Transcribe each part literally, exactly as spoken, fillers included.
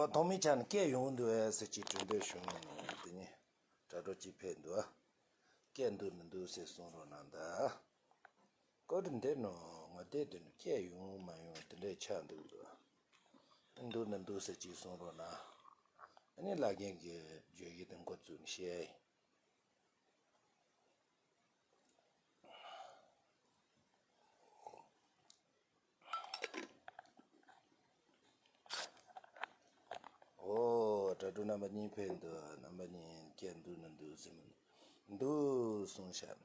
ཐོག་མའི་ཆ་ནས་སྐད་ཡོང་འདུག་ཨེ་ཟེར་གྱི་དྲི་འདོད་བྱུང་ནས་དེ་ནས་དྲ་གྲོགས་གཅིག་ཕེབས་འདུག་ཨ། སྐད་འདུག་མི་འདུག་ཟེར་གསུང་རོགས་གནང་ད། ཀོ་ཏི་འདི་ནོ་ངོ་དེབ་འདི་ནི་སྐད་ཡོང་མ་ཡོང་དེ་འདྲའི་ཆགས་འདུག་ལ། འདུག་ན་འདུག་ཟེར་ཅིག་གསུང་རོགས་གནང་། ཨ་ནི་བླ་རྒན་གྱིས་བརྗོད་གཞི་དེ་འགོ་བཙུགས་ནས་བཤད་ཡིན། ཨོ། དྲ་གྲོགས་རྣམ་པ་གཉིས་ཕེབས་འདུག་རྣམ་པ་གཉིས་སྐད་འདུག་ན་འདུག་ཟེར་མི་འདུག་གསུངས་ཤག་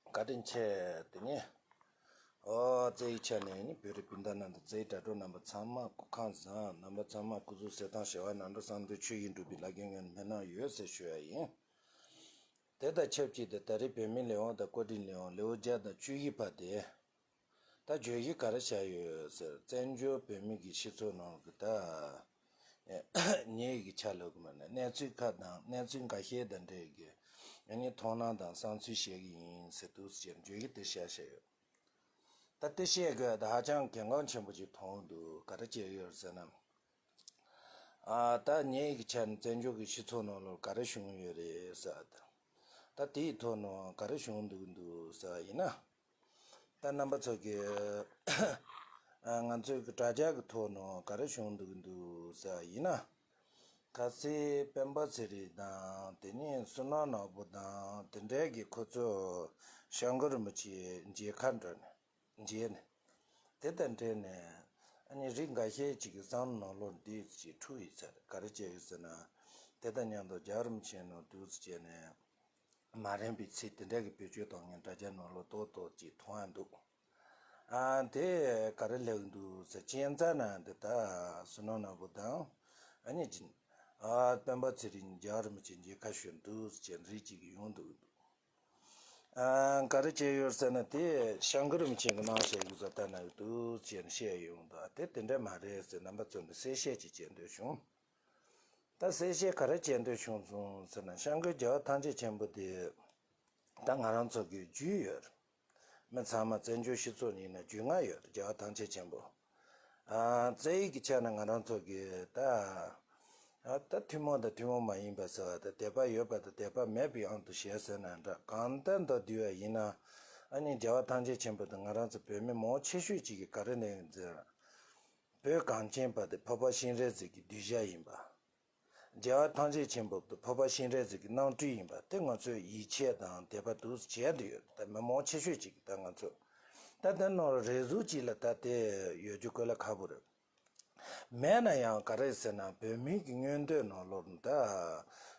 བཀའ་དྲིན་ཆེ། དེ་ནས་ཨོ་རྩེ་ཡི་ཆ་ནས་ནི་བོད་རིགས་སྤུན་ཟླ་རྣམས་དང་རྩེ་ཡི་དྲ་གྲོགས་རྣམ་པ་ཚང་མ་སྐུ་ཁམས་བཟང་། རྣམ་པ་ཚང་མ་སྐུ་གཟུགས་གསལ་ཐང་བྱ་བ་ནང་འགྲོ་བསམ་དོན་ཆོས་བཞིན་འགྲུབ་པའི་བླ་རྒན་ངོས་ནས་སྨོན་ལམ་ཡོད་ཟེར་ཞུ་ཡ་ཡིན། དེ་དང་ཆབས་ཅིག་ཏུ་ད་རེས་བོད་མིའི་ལས་དབང་དང་བཀའ་དྲིན་ལས་དབང་ལེའུ་བརྒྱ་དང་བཅུ་བཞི་པ་དེ། ད་བརྗོད་གཞི་ག་རེ་བྱས་ཡོད་ཟེར། བཙན་བྱོལ་བོད་མི་གི་སྤྱི་ཚོགས་ནང་གི་ད་ཉེ་གི་ཆ་ལོ་གི་མ་ནས་གནས་ཚུལ་ཁག་དང་གནས་ཚུལ་འགའ་ཤས་དང་འབྲེལ་གི་ཨ་ནི་མཐོང་སྣང་དང་བསམ་ཚུལ་བཤད་གི་ཡིན་ཟེར་འདུག་ཟེར་བརྗོད་གཞི་དེ་བཤད་བཤད་ཡོད། ད་དེ་བཤད་དགོས་ད་ཧ་ཅང་གལ་འགངས་ཆེན་པོ་ཅིག་མཐོང་འདུག་ག་རེ་བྱས་ཡོད་ཟེར་ན། ཨ་ད་ཉེ་གི་ཆ་ནས་བཙན་བྱོལ་གི་སྤྱི་ཚོགས་ནང་ལོགས་ག་རེ་བྱུང་ཡོད་རེད་ཟེར། ད་དེའི་ཐོག་ནས་ག་རེ་བྱུང་འདུག་འདུག་ཟེར་ཡིན་ན། ད་རྣམ་པ་ཚོ་གི་ཨ་ང་ཚོའི་གི་དྲ་རྒྱ་གི་ཐོག་ནས་ག་རེ་བྱུང་འདུག་འདུག་ཟེར་ཡིན་ན། ཁ་སང་སྤེན་པ་ཚེ་རིང་དང་དེ་ནས་བསོད་ནམས་ནོར་བུ་དང་དེ་འདྲའི་གི་ཁོ་ཚོ་སྐྱབས་མགོན་རིན་པོ་ཆེ་མཇལ་ཁ་འགྲོ་ནས་མཇལ་ནས། དེ་དང་འབྲེལ་ནས་ཨ་ནི་རིགས་འགའ་ཤས་ཅིག་གི་བསམ་བློ་ནང་ལོགས་འདི་ཅིག་འཁྲུག་ཡོད་ཚར། ག་རེ་བྱས་ཡོད་ཟེར་ན། དེ་དང་མཉམ་དུ་རྒྱལ་བ་རིན་པོ་ཆེ་ནང་འདུག་སེ་བྱས་ནས་མ་རན་པའི་ཚིག་དེ་འདྲ་གི་བེད་སྤྱོད་གཏོང་མཁན་དྲ་རྒྱ་ནང་ལོགས་ཏོག་ཏོག་ཅིག་མཐོང་ཡ་འདུག་ཨ་དེ་ག་རེ་ལབ་ཀྱི་འདུག་ཟེར། གཅན་ཚ་ནང་འདི་ད་བསོད་ནམས་ནོར་བུ་དང་ཨ་ནི་ཅིག་ཨ་སྤེན་པ་ཚེ་རིང་རྒྱལ་བ་རིན་པོ་ཆེ་མཇལ་ཁ་ཞུ་འདུག་ཟེར་རིགས་ཅིག་ཡོང་འདུག་ཨ་ག་རེ་བྱས་ཡོད་ཟེར་ན། དེ་སྐྱབས་མགོན་རིན་པོ་ཆེ་གི་གནང་བཞག་ཡིག་ཚང་ལྟ་ན་འདུག་ཅེས་བཤད་ཡོང་འདུག་དེ་དེ་འདྲ་མ་རེད་ཟེར། རྣམ་པ་ཚོ་འདི་གསལ་བཤད་ཅིག་བྱེད་འདོད་བྱུང་། ད་གསལ་བཤད་ག་རེ་བྱེད་འདོད་བྱུང་སོང་ཟེར་ན། སྐྱབས་མགོན་རྒྱལ་བ་ཐམས་ཅད་མཁྱེན་པ་དེ་ད་ང་རང་ཚོ་གི་རྒྱུས་ཡོད། མི་ཚང་མ་བཙན་བྱོལ་སྤྱི་ཚོགས་ཡིན་ན་རྒྱུས་མངའ་ཡོད། རྒྱལ་བ་ཐམས་ཅད་མཁྱེན་པ། ཨ་རྩ་བའི་གི་ཆ་ནས་ང་རང་ཚོ་གི་ད་ཨ་ད་ཐུན་མོང་དང་ཐུན་མོང་མ་ཡིན་པ་ཟེར་བ་དང་། དད་པ་ཡོད་པ་དང་དད་པ་མེད་པའི་དབང་དུ་བྱས་ཟེར་ན་འདྲ། གང་ལྟར་མདོར་བསྡུས་པ་ཡིན་ན་ཨ་ནི་རྒྱལ་བ་ཐམས་ཅད་མཁྱེན་པ་དང་ང་རང་ཚོ་བོད་མི་མང་ཆེ་ཤོས་ཅིག་གིས་ག་རེ་ནས་ཟེར། བོད་གངས་ཅན་པ་དེ་འཕགས་པ་སྤྱན་རས་གཟིགས་ཀྱི་གདུལ་བྱ་ཡིན་པ། རྒྱལ་བ་ཐམས་ཅད་མཁྱེན་པ་དེ་འཕགས་པ་སྤྱན་རས་གཟིགས་ཀྱི་རྣམ་སྤྲུལ་ཡིན་པ་དེ་ང་ཚོས་ཡིད་ཆེས་དང་དད་པ་འདུག་བྱས་བསྡད་ཡོད། ད་མི་མང་ཆེ་ཤོས་ཅིག་གིས་ད་ང་ཚོ་ད་དེ་ནང་རེ་ཟུང་ཅིག་ལ་ད་དེ་ཡོད་རྒྱུ་དཀོན་ལ་ཁག་པོ་རེད། མེད་ན་ཡང་ག་རེ་ཟེར་ན། བོད་མིའི་གི་མངོན་འདོད་ནང་ལོགས་ད་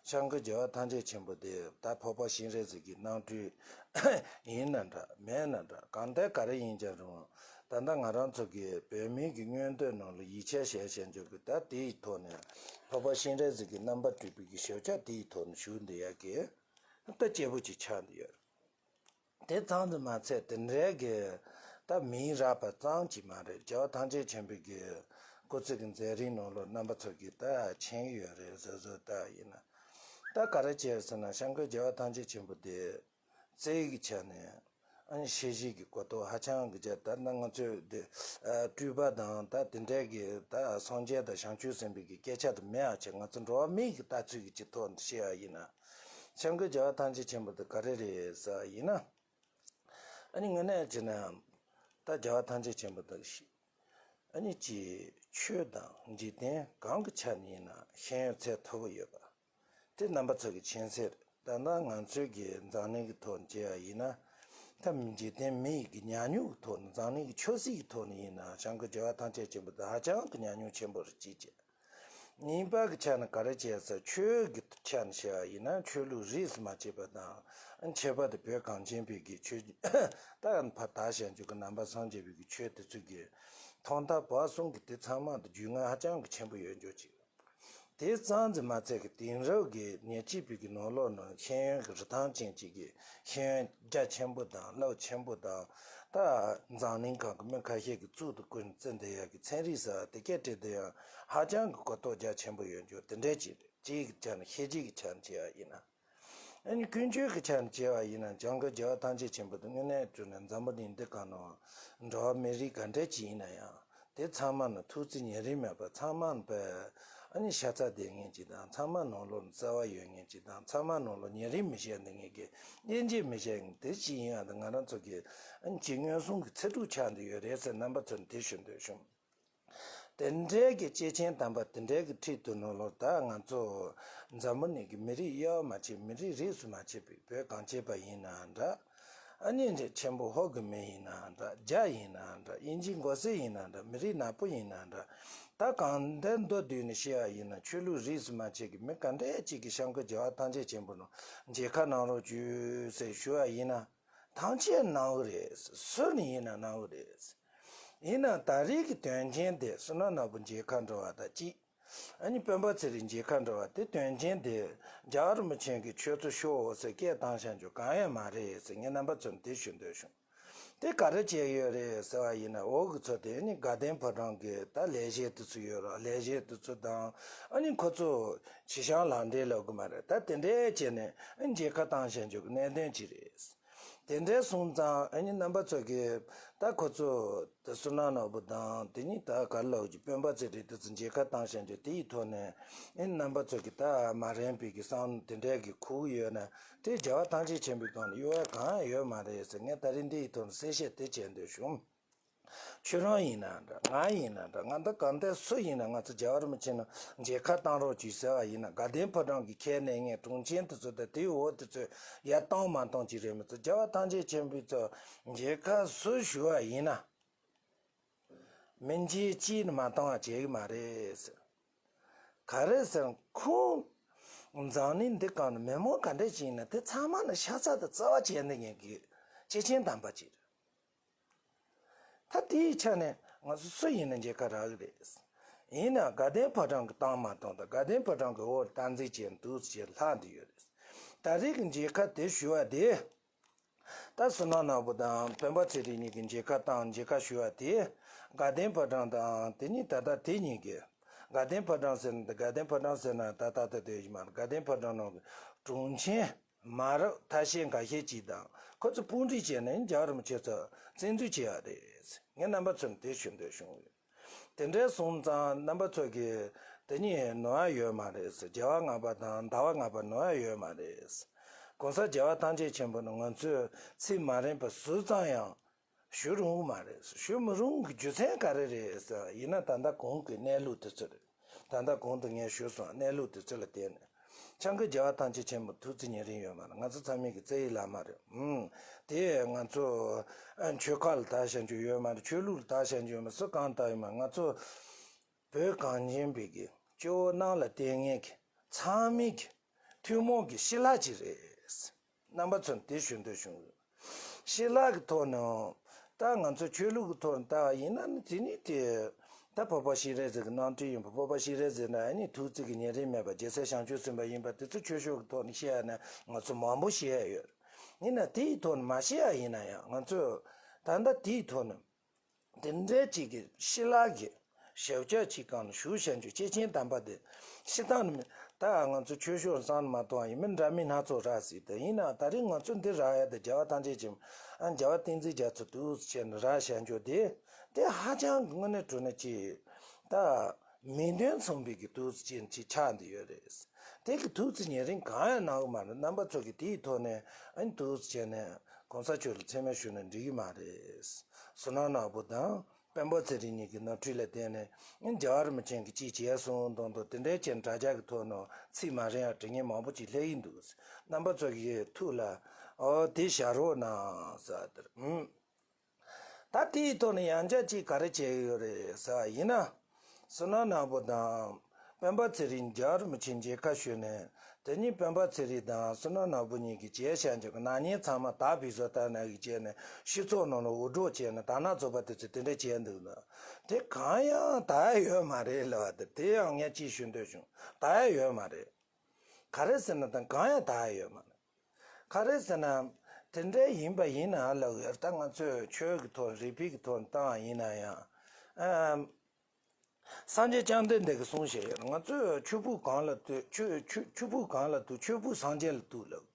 སྐྱབས་མགོན་རྒྱལ་བ་ཐམས་ཅད་མཁྱེན་པ་དེ་ད་འཕགས་པ་སྤྱན་རས་གཟིགས་ཀྱི་རྣམ་སྤྲུལ་ཡིན་ན་འདྲ་མེད་ན་འདྲ། གང་ལྟར་ག་རེ་ཡིན་ཀྱང་རུང་། ད་ལྟ་ང་རང་ཚོ་གི་བོད་མིའི་གི་མངོན་འདོད་ནང་ལ་ཡིད་ཆེས་བྱས་བྱས་འཇོག་གི་ད་དེའི་ཐོག་ནས་འཕགས་པ་སྤྱན་རས་གཟིགས་ཀྱི་རྣམ་པར་སྤྲུལ་པའི་གི་ཞབས་ཆ་དེའི་ཐོག་ནས་ཞུ་འདི་ཡག་གི་ད་སྐྱིད་པོ་ཅིག་ཆགས་འདི་ཡོད། དེ་ཙམ་དུ་མ་ཚད་དེ་འདྲའི་གི་ད་མིང་རག་པ་ཙམ་གྱིས་མ་རེད། རྒྱལ་བ་ཐམས་ཅད་མཁྱེན་པའི་གི་སྐུ་ཚེ་གི་མཛད་རིམ་ནང་ལོགས་རྣམ་པ་ཚོ་གིས་ད་མཁྱེན་གི་ཡོད་རེད། བཟོ་བཟོ་ད་ཡིན་ན་ད་ག་རེ་བྱས་ཟེར་ན། སྐྱབས་མགོན་རྒྱལ་བ་ཐམས་ཅད་མཁྱེན་པ་དེ། རྩ་བའི་གི་ཆ་ནས་ཨ་ནི་ཤེས་བྱའི་གི་གོ་རྟོགས་ཧ་ཅང་གི་རྒྱ། ད་ལྟ་ང་ཚོས་དེ་ཨ་སྤྲུལ་པ་དང་ད་དེ་འདྲའི་གི་ད་སངས་རྒྱས་དང་བྱང་ཆུབ་སེམས་དཔའི་གི་སྐད་ཆ་དེ་མེད་ཨ་ཆེ། ང་ཚོ་འགྲོ་བ་མིའི་གི་ལྟ་ཚུལ་གི་ཅིག་ཐོག་ནས་བཤད་ཡ་ཡིན་ན། སྐྱབས་མགོན་རྒྱལ་བ་ཐམས་ཅད་མཁྱེན་པ་དེ་ག་རེ་རེད་ཟེར་ཡིན་ན། ཨ་ནི་དངོས་གནས་བྱས་ན་ད་རྒྱལ་བ་ཐམས་ཅད་མཁྱེན་པ་དེ་ཨ་ནི་ཅིག་ཆོས་དང་འཇིག་རྟེན་གང་གི་ཆ་ནས་ཡིན་ན་ཤེས་ཡོན་ཚད་མཐོ་པོ་ཡོད་པ། དེ་རྣམ་པ་ཚོ་གི་མཁྱེན་གསལ་རེད། ད་ལྟ་ང་ཚོའི་གི་འཛམ་གླིང་གི་ཐོག་ནས་བྱས་པ་ཡིན་ན། ད་འཇིག་རྟེན་མི་ཡི་གི་ཉམས་མྱོང་གི་ཐོག་ནས། འཛམ་གླིང་གི་ཆབ་སྲིད་ཀྱི་ཐོག་ནས་ཡིན་ན་སྐྱབས་མགོན་རྒྱལ་བ་ཐམས་ཅད་མཁྱེན་པ་དེ་ཧ་ཅང་གི་ཉམས་མྱོང་ཆེན་པོ་རེད། གཅིག་བྱས། གཉིས་པ་གི་ཆ་ནས་ག་རེ་བྱས་ཟེར། ཆོས་ཀྱི་ཆ་ནས་བྱས་པ་ཡིན་ན་ཆོས་ལུགས་རིས་སུ་མ་ཆད་པ་དང་། ཁྱད་པར་དུ་བོད་གངས་ཅན་པའི་གི་ཆོས་ད་ཕར་དར་བཞག་རྒྱུ་གི་ནང་པ་སངས་རྒྱས་པའི་གི་ཆོས་དེ་ཚོ་གི་ཐོག་མཐའ་བར་གསུམ་གི་དེ་ཚང་མ་དེ་རྒྱུས་མངའ་ཧ་ཅང་གི་ཆེན་པོ་ཡོད་རྒྱུ་ཅིག་དེ་ཙམ་ཙམ་མ་ཚད་ཀྱི་དེང་རབས་ཀྱི་ཉེར་གཅིག་པའི་གི་ནང་ལོགས་ནང་ཤེས་ཡོན་གྱི་རིན་ཐང་ཅན་ཅིག་གི་ཤེས་ཡོན་རྒྱ་ཆེན་པོ་དང་རླབས་ཆེན་པོ་དང་། ད་འཛམ་གླིང་སྒང་གི་མི་ཁ་ཤས་ཀྱིས་གཙུག་ཏུ་བཀུར་ནས་བརྩི་བསྡད་ཡག་གི་ཚན་རིག་ཟེར་བ་དེ་སྐད་བྲིས་དེ་ཡང་ཧ་ཅང་གི་གོ་རྟོགས་རྒྱ་ཆེན་པོ་ཡོད་རྒྱུ་དེ་འདྲའི་ཅིག་རེད། གཅིག་གི་ཆ་ནས་ཤེས་བྱའི་གི་ཆ་ནས་བྱས་པ་ཡིན་ན། ཨ་ནི་ཀུན་སྤྱོད་ཀྱི་ཆ་ནས་བྱས་པ་ཡིན་ན་སྐྱབས་མགོན་རྒྱལ་བ་ཐམས་ཅད་མཁྱེན་པ་དེ་དངོས་གནས་དྲང་གནས་འཛམ་བུ་གླིང་འདི་སྒང་ནང་འགྲོ་བ་མི་རིགས་ག་འདྲ་ཅིག་ཡིན་ན་ཡང་། དེ་ཚང་མ་ནི་ཐུགས་བརྩེ་ཉེ་རིང་མེད་པར་ཚང་མ་ནི་དཔེ་ ཨ་ནི་ཤ་ཚ་བསྡད་མཁན་ཅིག་དང་། ཚང་མ་ནང་ལོགས་བརྩེ་བ་ཡོད་མཁན་ཅིག་དང་། ཚང་མ་ནང་ལོགས་ཉེ་རིང་མི་བྱེད་འདི་ངེད་ཀྱི་དབྱེ་འབྱེད་མི་བྱེད་མཁན་དེ་ཅིག་ཡིན་ཡང་། ད་ང་རང་ཚོ་གི་ཨ་ནི་ཅིག་མངོན་སུམ་གྱི་ཚེ་སྒྲུབ་ཆགས་འདི་ཡོད་རེད་ཟེར། རྣམ་པ་ཚོར་འདི་ཞུ་འདོད་བྱུང་། དེ་འདྲའི་གི་སྐྱེས་ཆེན་དམ་པ་དེ་འདྲའི་གི་ཁྲིད་དུ་ནང་ལོགས་ད་ང་ཚོ་འཛམ་བུ་གླིང་གི་མི་རིགས་དབྱེ་བ་མ་ཕྱེ། མི་རིགས་རིས་སུ་མ་ཕྱེ་བའི་བོད་གངས་ཅན་པ་ཡིན་ནའང་འདྲ། ཨ་ནི་འདྲ་ཆེན་པོ་ཧོར་གྱི་མི་ཡིན་ནའང་འདྲ། རྒྱ་ཡིན་ནའང་འདྲ། དབྱིན་ཇི་མགོ་སེར་ཡིན་ནའང་འདྲ། མི་རིགས་ནག་པོ་ཡིན་ནའང་འདྲ། ད་གང་འདྲ་མདོར་བསྡུས་ནས་བཤད་པ་ཡིན་ན། ཆོས་ལུགས་རིས་སུ་མ་ཆད་ཀྱི་མི་ག་འདྲ་ཅིག་གིས་སྐྱབས་མགོན་རྒྱལ་བ་ཐམས་ཅད་མཁྱེན་པ་ནང་མཇལ་ཁ་གནང་རོགས་བྱོས་ཟེར་ཞུ་བ་ཡིན་ན། ཐམས་ཅད་གནང་གི་རེད། སུ་ནས་ཡིན་ན་གནང་གི་རེད། ཡིན་ནའང་ད་རེས་ཀྱི་དོན་རྐྱེན་དེ་བསོད་ནམས་ནོར་བུ་མཇལ་ཁ་འགྲོ་བ་དང་གཅིག་ཨ་ནི་སྤེན་པ་ཚེ་རིང་མཇལ་ཁ་འགྲོ་བ་དེ། དོན་རྐྱེན་དེ་རྒྱལ་བ་རིན་པོ་ཆེ་གིས་ཆོས་ཚུལ་ཤོད་ཟེར་སྐད་བཏང་བཞག་རྒྱུ་གང་ཡང་མ་རེད་ཟེར་ངས་རྣམ་པ་ཚོར་འདི་ཞུ་འདོད་བྱུང་། དེ་ག་རེ་བྱས་ཡོད་རེད་ཟེར་བ་ཡིན་ན། འོག་གི་ཚོ་དེ་ནི་དགའ་ལྡན་ཕོ་བྲང་གི་ད་ལས་བྱེད་དེ་ཚོ་ཡོད་རེད། ལས་བྱེད་དེ་ཚོ་དང་། ཨ་ནི་ཁོ་ཚོ་ཕྱི་བཤམས་ལག་འབྲེལ་ལབ་གི་མ་རེད། ད་དེ་འདྲས་བྱས་ནས་ཨ་ནི་མཇལ་ཁ་བཏང་བཞག་རྒྱུ་གི་གནད་དོན་ཅིག་རེད། དེ་འདྲས་སོང་ཙང་ཨ་ནི་རྣམ་པ་ཚོ་གིས་ད་ཁོ་ཚོ་ད་བསོད་ནམས་ནོར་བུ་དང་། དེ་ནི་ད་ག་རེ་ལབ་ཀྱི། སྤེན་པ་ཚེ་རིང་དེ་ཚོ་མཇལ་ཁ་བཏང་བཞག་རྒྱུ་དེ་ཡི་ཐོག་ནས་ཨ་ནི་རྣམ་པ་ཚོ་གིས་ད་མ་རན་པའི་གི་བསམ་དེ་འདྲས་གི་ཁུག་ཡོད་ན། དེ་རྒྱལ་བ་ཐམས་ཅད་མཁྱེན་པའི་སྒང་ལ་གཡོ་བ་གང་ཡང་ཡོད་མ་རེད་ཟེར་ངས་ད་རེས་འདི་ཡི་ཐོག་ནས་གསལ་བཤད་དེ་བྱེད་འདོད་བྱུང་། ཁྱོད་རང་ཡིན་ན་འདྲ། ང་ཡིན་ན་འདྲ། ང་ད་གང་ལྟར་སུ་ཡིན་ན། ང་ཚོ་རྒྱལ་བ་རིན་པོ་ཆེ་ནང་མཇལ་ཁ་བཏང་རོགས་གྱིས་ཟེར་བ་ཡིན་ན། དགའ་ལྡན་ཕོ་བྲང་གི་ཁས་ལེན་མཁན་དྲུང་ཆེན་དེ་ཚོ་དང་དེའི་འོག་དེ་ཚོས་ཡར་བཏང་མ་བཏང་ཅིག་རེད་མི་ཚོ། རྒྱལ་བ་ཐམས་ཅད་མཁྱེན་པའི་ཚོ་མཇལ་ཁ་སུ་ཞུ་བ་ཡིན་ན། མི་མཇལ་ཅིག་ནི་མ་བཏང་བ་བྱེད་ཀྱི་མ་རེད་ཟེར། ག་རེ་ཟེར་ན། ཁོང་འཛམ་གླིང་འདི་སྒང་ནས་མི་མང་ག་འདྲ་ཞིག་ཡིན་ན་དེ་ཚང་མ་ནི་ཤ་ཚ་དང་བརྩེ་བ་བྱས་འདི་ངེད་ཀྱི་སྐྱེས་ཆེན་དམ་པ་ཅིག་རེད། ད་དེའི་ཆ་ནས་ང་ཚོ་སུ་ཡིན་ན་མཇལ་ཁ་རག་གི་རེད། ཡིན་ནའང་དགའ་ལྡན་ཕོ་བྲང་གི་བཏང་མ་བཏང་དང་། དགའ་ལྡན་ཕོ་བྲང་གི་འོག་ལ་སྟངས་འཛིན་བྱས་འདུག་ཟེར་ལྷག་འདི་ཡོད་རེད། ད་རེས་ཀྱི་མཇལ་ཁ་དེ་ཞུ་བ་དེ། ད་བསོད་ནམས་ནོར་བུ་དང་སྤེན་པ་ཚེ་རིང་གཉིས་ཀྱིས་མཇལ་ཁ་བཏང་། མཇལ་ཁ་ཞུ་བ་དེ་དགའ་ལྡན་ཕོ་བྲང་དང་། དེ་ནི་ད་ལྟ་དེ་གཉིས་ཀྱིས། དགའ་ལྡན་ཕོ་བྲང་ཟེར་ན། དགའ་ལྡན་ཕོ་བྲང་ཟེར་ན་ད་ལྟ་དེ་དེ་ཡིན་མ་རེད། དགའ་ལྡན་ཕོ་བྲང་ནང་གི་དྲུང་ཆེན་མ་རབས་ཐ་ཤལ་འགའ་ཤས་ཅིག་དང་། ཁོ་ཚོ་དཔུང་སྒྲིག་བྱས་ནས་རྒྱལ་བ་རིན་པོ་ཆེ་ཚོ་བཙན་འཛུལ་བྱས་ཡ་རེད། ངས་རྣམ་པ་ཚོར་དེ་ཞུ་འདོད་བྱུང་ཡོད། དེ་འདྲ་སོང་ཙང་རྣམ་པ་ཚོ་གིས་དེ་གཉིས་ནོར་བ་ཡོད་མ་རེད་ཟེར། རྒྱལ་བ་ལྔ་པ་དང་ཟླ་བ་ལྔ་པ་ནོར་བ་ཡོད་མ་རེད་ཟེར། གོང་ས་རྒྱལ་བ་ཐམས་ཅད་མཁྱེན་པ་ནི་ང་ཚོས་ཚིག་མ་རན་པ་ཟུར་ཙམ་ཡང་ཞུ་རུང་མ་རེད་ཟེར། ཞུ་མི་རུང་གི་རྒྱུ་མཚན་ག་རེ་རེད་ཟེར་ཡིན་ན། ད་ལྟ་གོང་གི་གནས་ལུགས་དེ་ཚོ་རེད། ད་ལྟ་གོང་དུ་ངས་ཞུས་སོང་། གནས་ལུགས་དེ་ཚོ་ལ་བརྟེན་ནས། སྐྱབས་མགོན་རྒྱལ་བ་ཐམས་ཅད་མཁྱེན་པ་ཐུགས་རྗེ་ཉེ་རིང་ཡོད་མ་རེད། ང་ཚོ་ཚང་མས་ཀྱི་རྩ་བའི་བླ་མ་རེད། ཨུམ། དེ་ང་ཚོ་ཨ་ཆོལ་ཁ་ལ་ལྟ་བྱ་རྒྱུ་ཡོད་མ་རེད། ཆོས་ལུགས་ལ་ལྟ་བྱ་རྒྱུ་ཡོད་མ་རེད། སུ་གང་ལྟ་ཡོད་མ་རེད། ང་ཚོ་བོད་གངས་ཅན་པའི་གི་སྤྱི་བོ་གནམ་ལ་བསྟན་མཁན་གྱི་ཚང་མའི་གི་ཐུན་མོང་གི་ཞི་ལྷག་ཅིག་རེད། རྣམ་པ་ཚོར་དེ་ཞུ་འདོད་བྱུང་། ཞི་ལྷག་གི་ཐོག་ནས། ད་ང་ཚོ་ཆོས་ལུགས་ཀྱི་ཐོག་ནས་ལྟ་བ་ཡིན་ན་ནི། དེ་ནི་དེ་ད་འཕགས་པ་སྤྱན་རས་གཟིགས་ཀྱི་རྣམ་འཕྲུལ་ཡིན་པ། འཕགས་པ་སྤྱན་རས་གཟིགས་ན་ཨ་ནི་ཐུགས་བརྩེ་གི་ཉེ་རིང་མེད་པ། རྒྱལ་སྲས་བྱང་ཆུབ་སེམས་དཔའ་ཡིན་པ། དེ་ཚོ་ཆོས་ཕྱོགས་ཀྱི་ཐོག་ནས་བཤད་ཡ་ན་ང་ཚོ་མང་པོ་བཤད་ཡ་ཡོད། ཡིན་ན་དེའི་ཐོག་ནས་མ་བཤད་ཡ་ཡིན་ན་ཡང་། ང་ཚོས་ད་ལྟ་དེའི་ཐོག་ནས་དེ་འདྲའི་ཅིག་གི་ཞི་ལྷག་གི་ཞབས་ཕྱི་ཅིག་སྒང་ནས་ཞུ་བྱ་རྒྱུ། སྐྱེས་ཆེན་དམ་པ་དེ་ཤི་སྟངས་ནི་མི། ད་ང་ཚོ་ཆོས་ཕྱོགས་བསམ་མ་གཏོང་བ་ཡིན་མིན་འདྲ་མིན་སྣ་ཚོགས་རག་སྲིད་དེ། ཡིན་ནའང་ད་རེས་ང་ཚོ་འདི་རག་ཡ་དེ་རྒྱལ་བ་ཐམས་ཅད་མཁྱེན་པ། ཨ་རྒྱལ་བ་བསྟན་འཛིན་རྒྱ་མཚོ་འདུག་ཟེར་ནས་རག་བྱ་རྒྱུ་དེ། དེ་ཧ་ཅང་གི་དངོས་གནས་དྲང་གནས་ཅིག་ད་མིང་དོན་མཚུངས་པའི་གི་འདུག་ཟེར་ཅིག་ཆགས་བསྡད་ཡོད་རེད། དེ་གི་ཐུགས་རྗེ་ཉེ་རིང་གང་ཡང་གནང་གི་མ་རེད། རྣམ་པ་ཚོ་གིས་དེའི་ཐོག་ནས་ཨ་ནི་འདུག་ཟེར་ནས་གོང་ས་མཆོག་ལ་མཚན་སྨད་ཞུས་ན་འགྲིག་གི་མ་རེད། བསོད་ནམས་ནོར་བུ་དང་སྤེན་པ་ཚེ་རིང་གཉིས་ཀྱི་ནོར་འཁྲུལ་ལ་བརྟེན་ནས་རྒྱལ་བ་རིན་པོ་ཆེ་གིས་ཅིག་བྱས་སོང་དང་དང་། དེ་འདྲའི་ཅིག་དྲ་རྒྱ་གི་ཐོག་ནས་ཚིག་མ་རན་ཡང་འབྲི་མཁན་མང་པོ་ཅིག་སླེབས་ཀྱི་འདུག། རྣམ་པ་ཚོ་གི་ཐུགས་ལ་ཨོ་དེ་བཞག་རོགས་གནང་ཟེར་དེར། ཨུམ། ད་དེའི་ཐོག་ནས་ཡང་བསྐྱར་ཅིག་ག་རེ་བྱས་ཡོད་རེད་ཟེར་བ་ཡིན་ན། བསོད་ནམས་ནོར་བུ་དང་སྤེན་པ་ཚེ་རིང་རྒྱལ་བ་རིན་པོ་ཆེ་མཇལ་ཁ་ཞུས་ནས། དེ་ཉིན་སྤེན་པ་ཚེ་རིང་དང་བསོད་ནམས་ནོར་བུ་གཉིས་ཀྱིས་བྱས་བཞག་རྒྱུ་གི་ནག་ཉེས་ཚང་མ་དག་པའི་བཟོ་ལྟ་ནང་གི་བྱས་ནས་སྤྱི་ཚོགས་ནང་ལ་འུར་སྒྲོག་བྱས་ནས་དར་ནག་ཚོགས་པ་དེ་ཚོས་དེ་འདྲ་བྱས་འདུག་ན། དེ་གང་ཡང་དར་ཡ་ཡོད་མ་རེད་ལབ་པ་དེ། དེ་ཡང་ངས་ཅིག་ཞུ་འདོད་བྱུང་། དར་ཡ་ཡོད་མ་རེད། ག་རེ་ཟེར་ན་ད་གང་ཡང་དར་ཡ་ཡོད་མ་རེད། ག་རེ་ཟེར་ན། དེ་འདྲ་ཡིན་པ་ཡིན་ན་ལབ་ཡོད། ད་ང་ཚོས་ཆོས་ཀྱི་ཐོག་རིག་པའི་གི་ཐོག་བཏང་ཡིན་ན་ཡང་། ཨ། སངས་རྒྱས་བཅོམ་ལྡན་འདས་ཀྱིས་གསུངས་བཞག་ཡོད། ང་ཚོས་ཆོས་ཕུང་གང་ལ་ལྟོས། ཆོས་ཆོས་ཆོས་ཕུང་གང་ལ་ལྟོས། ཆོས་ཕུང་སངས་རྒྱས་ལ་ལྟོས་ལབ།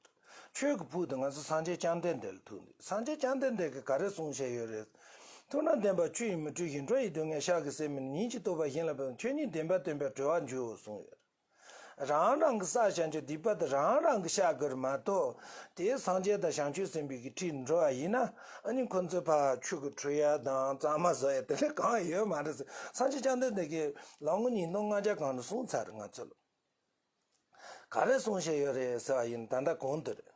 ཆོས་ཀྱི་ཕུང་དེ་ང་ཚོ་སངས་རྒྱས་བཅོམ་ལྡན་འདས་ལ་ཐུག་འདུག། སངས་རྒྱས་བཅོམ་ལྡན་འདས་ཀྱིས་ག་རེ་གསུངས་བཞག་ཡོད་རེད། ཐུབ་རྣམས་བདེན་པ་ཆོས་ཉིད་མི་འཁྲུལ་ཞིང་། འགྲོ་བའི་སྡུག་བསྔལ་ཤ་གི་སེལ་མིན། ཉིད་ཀྱི་རྟོགས་པ་གཞན་ལ་འབད་ན། ཆོས་ཉིད་བདེན་པ་སྟོན་པས་གྲོལ་བར་འགྱུར་གསུངས་ཡོད། རང་རང་གི་བསགས་བྱ་འགྱུར་སྡིག་པ་དེ་རང་རང་གི་བཤགས་དགོས་རེད་མ་གཏོགས། དེ་སངས་རྒྱས་དང་བྱང་ཆུབ་སེམས་དཔའི་གི་ཁྲིད་འགྲོ་བ་ཡིན་ན། ཨ་ནི་ཁོ་ཚོས་ཕར་ཆོས་གི་ཁྲོས་ཡ་དང་གཙང་མ་བཟོ་ཡ་དེ་འདྲ་གང་ཡོད་མ་རེད་ཟེར། སངས་རྒྱས་བཅོམ་ལྡན་འདས་ཀྱིས་ལོ་ངོ་ཉིས་སྟོང་ལྔ་བརྒྱ་གོང་ནས་གསུངས་ཚར་རེད་ང་ཚོ་ལ། ག་རེ་གསུངས་བཞག་ཡོད་རེད་ཟེར་བ་ཡིན་ན། ད་ལྟ་གོང་དུ་རེད།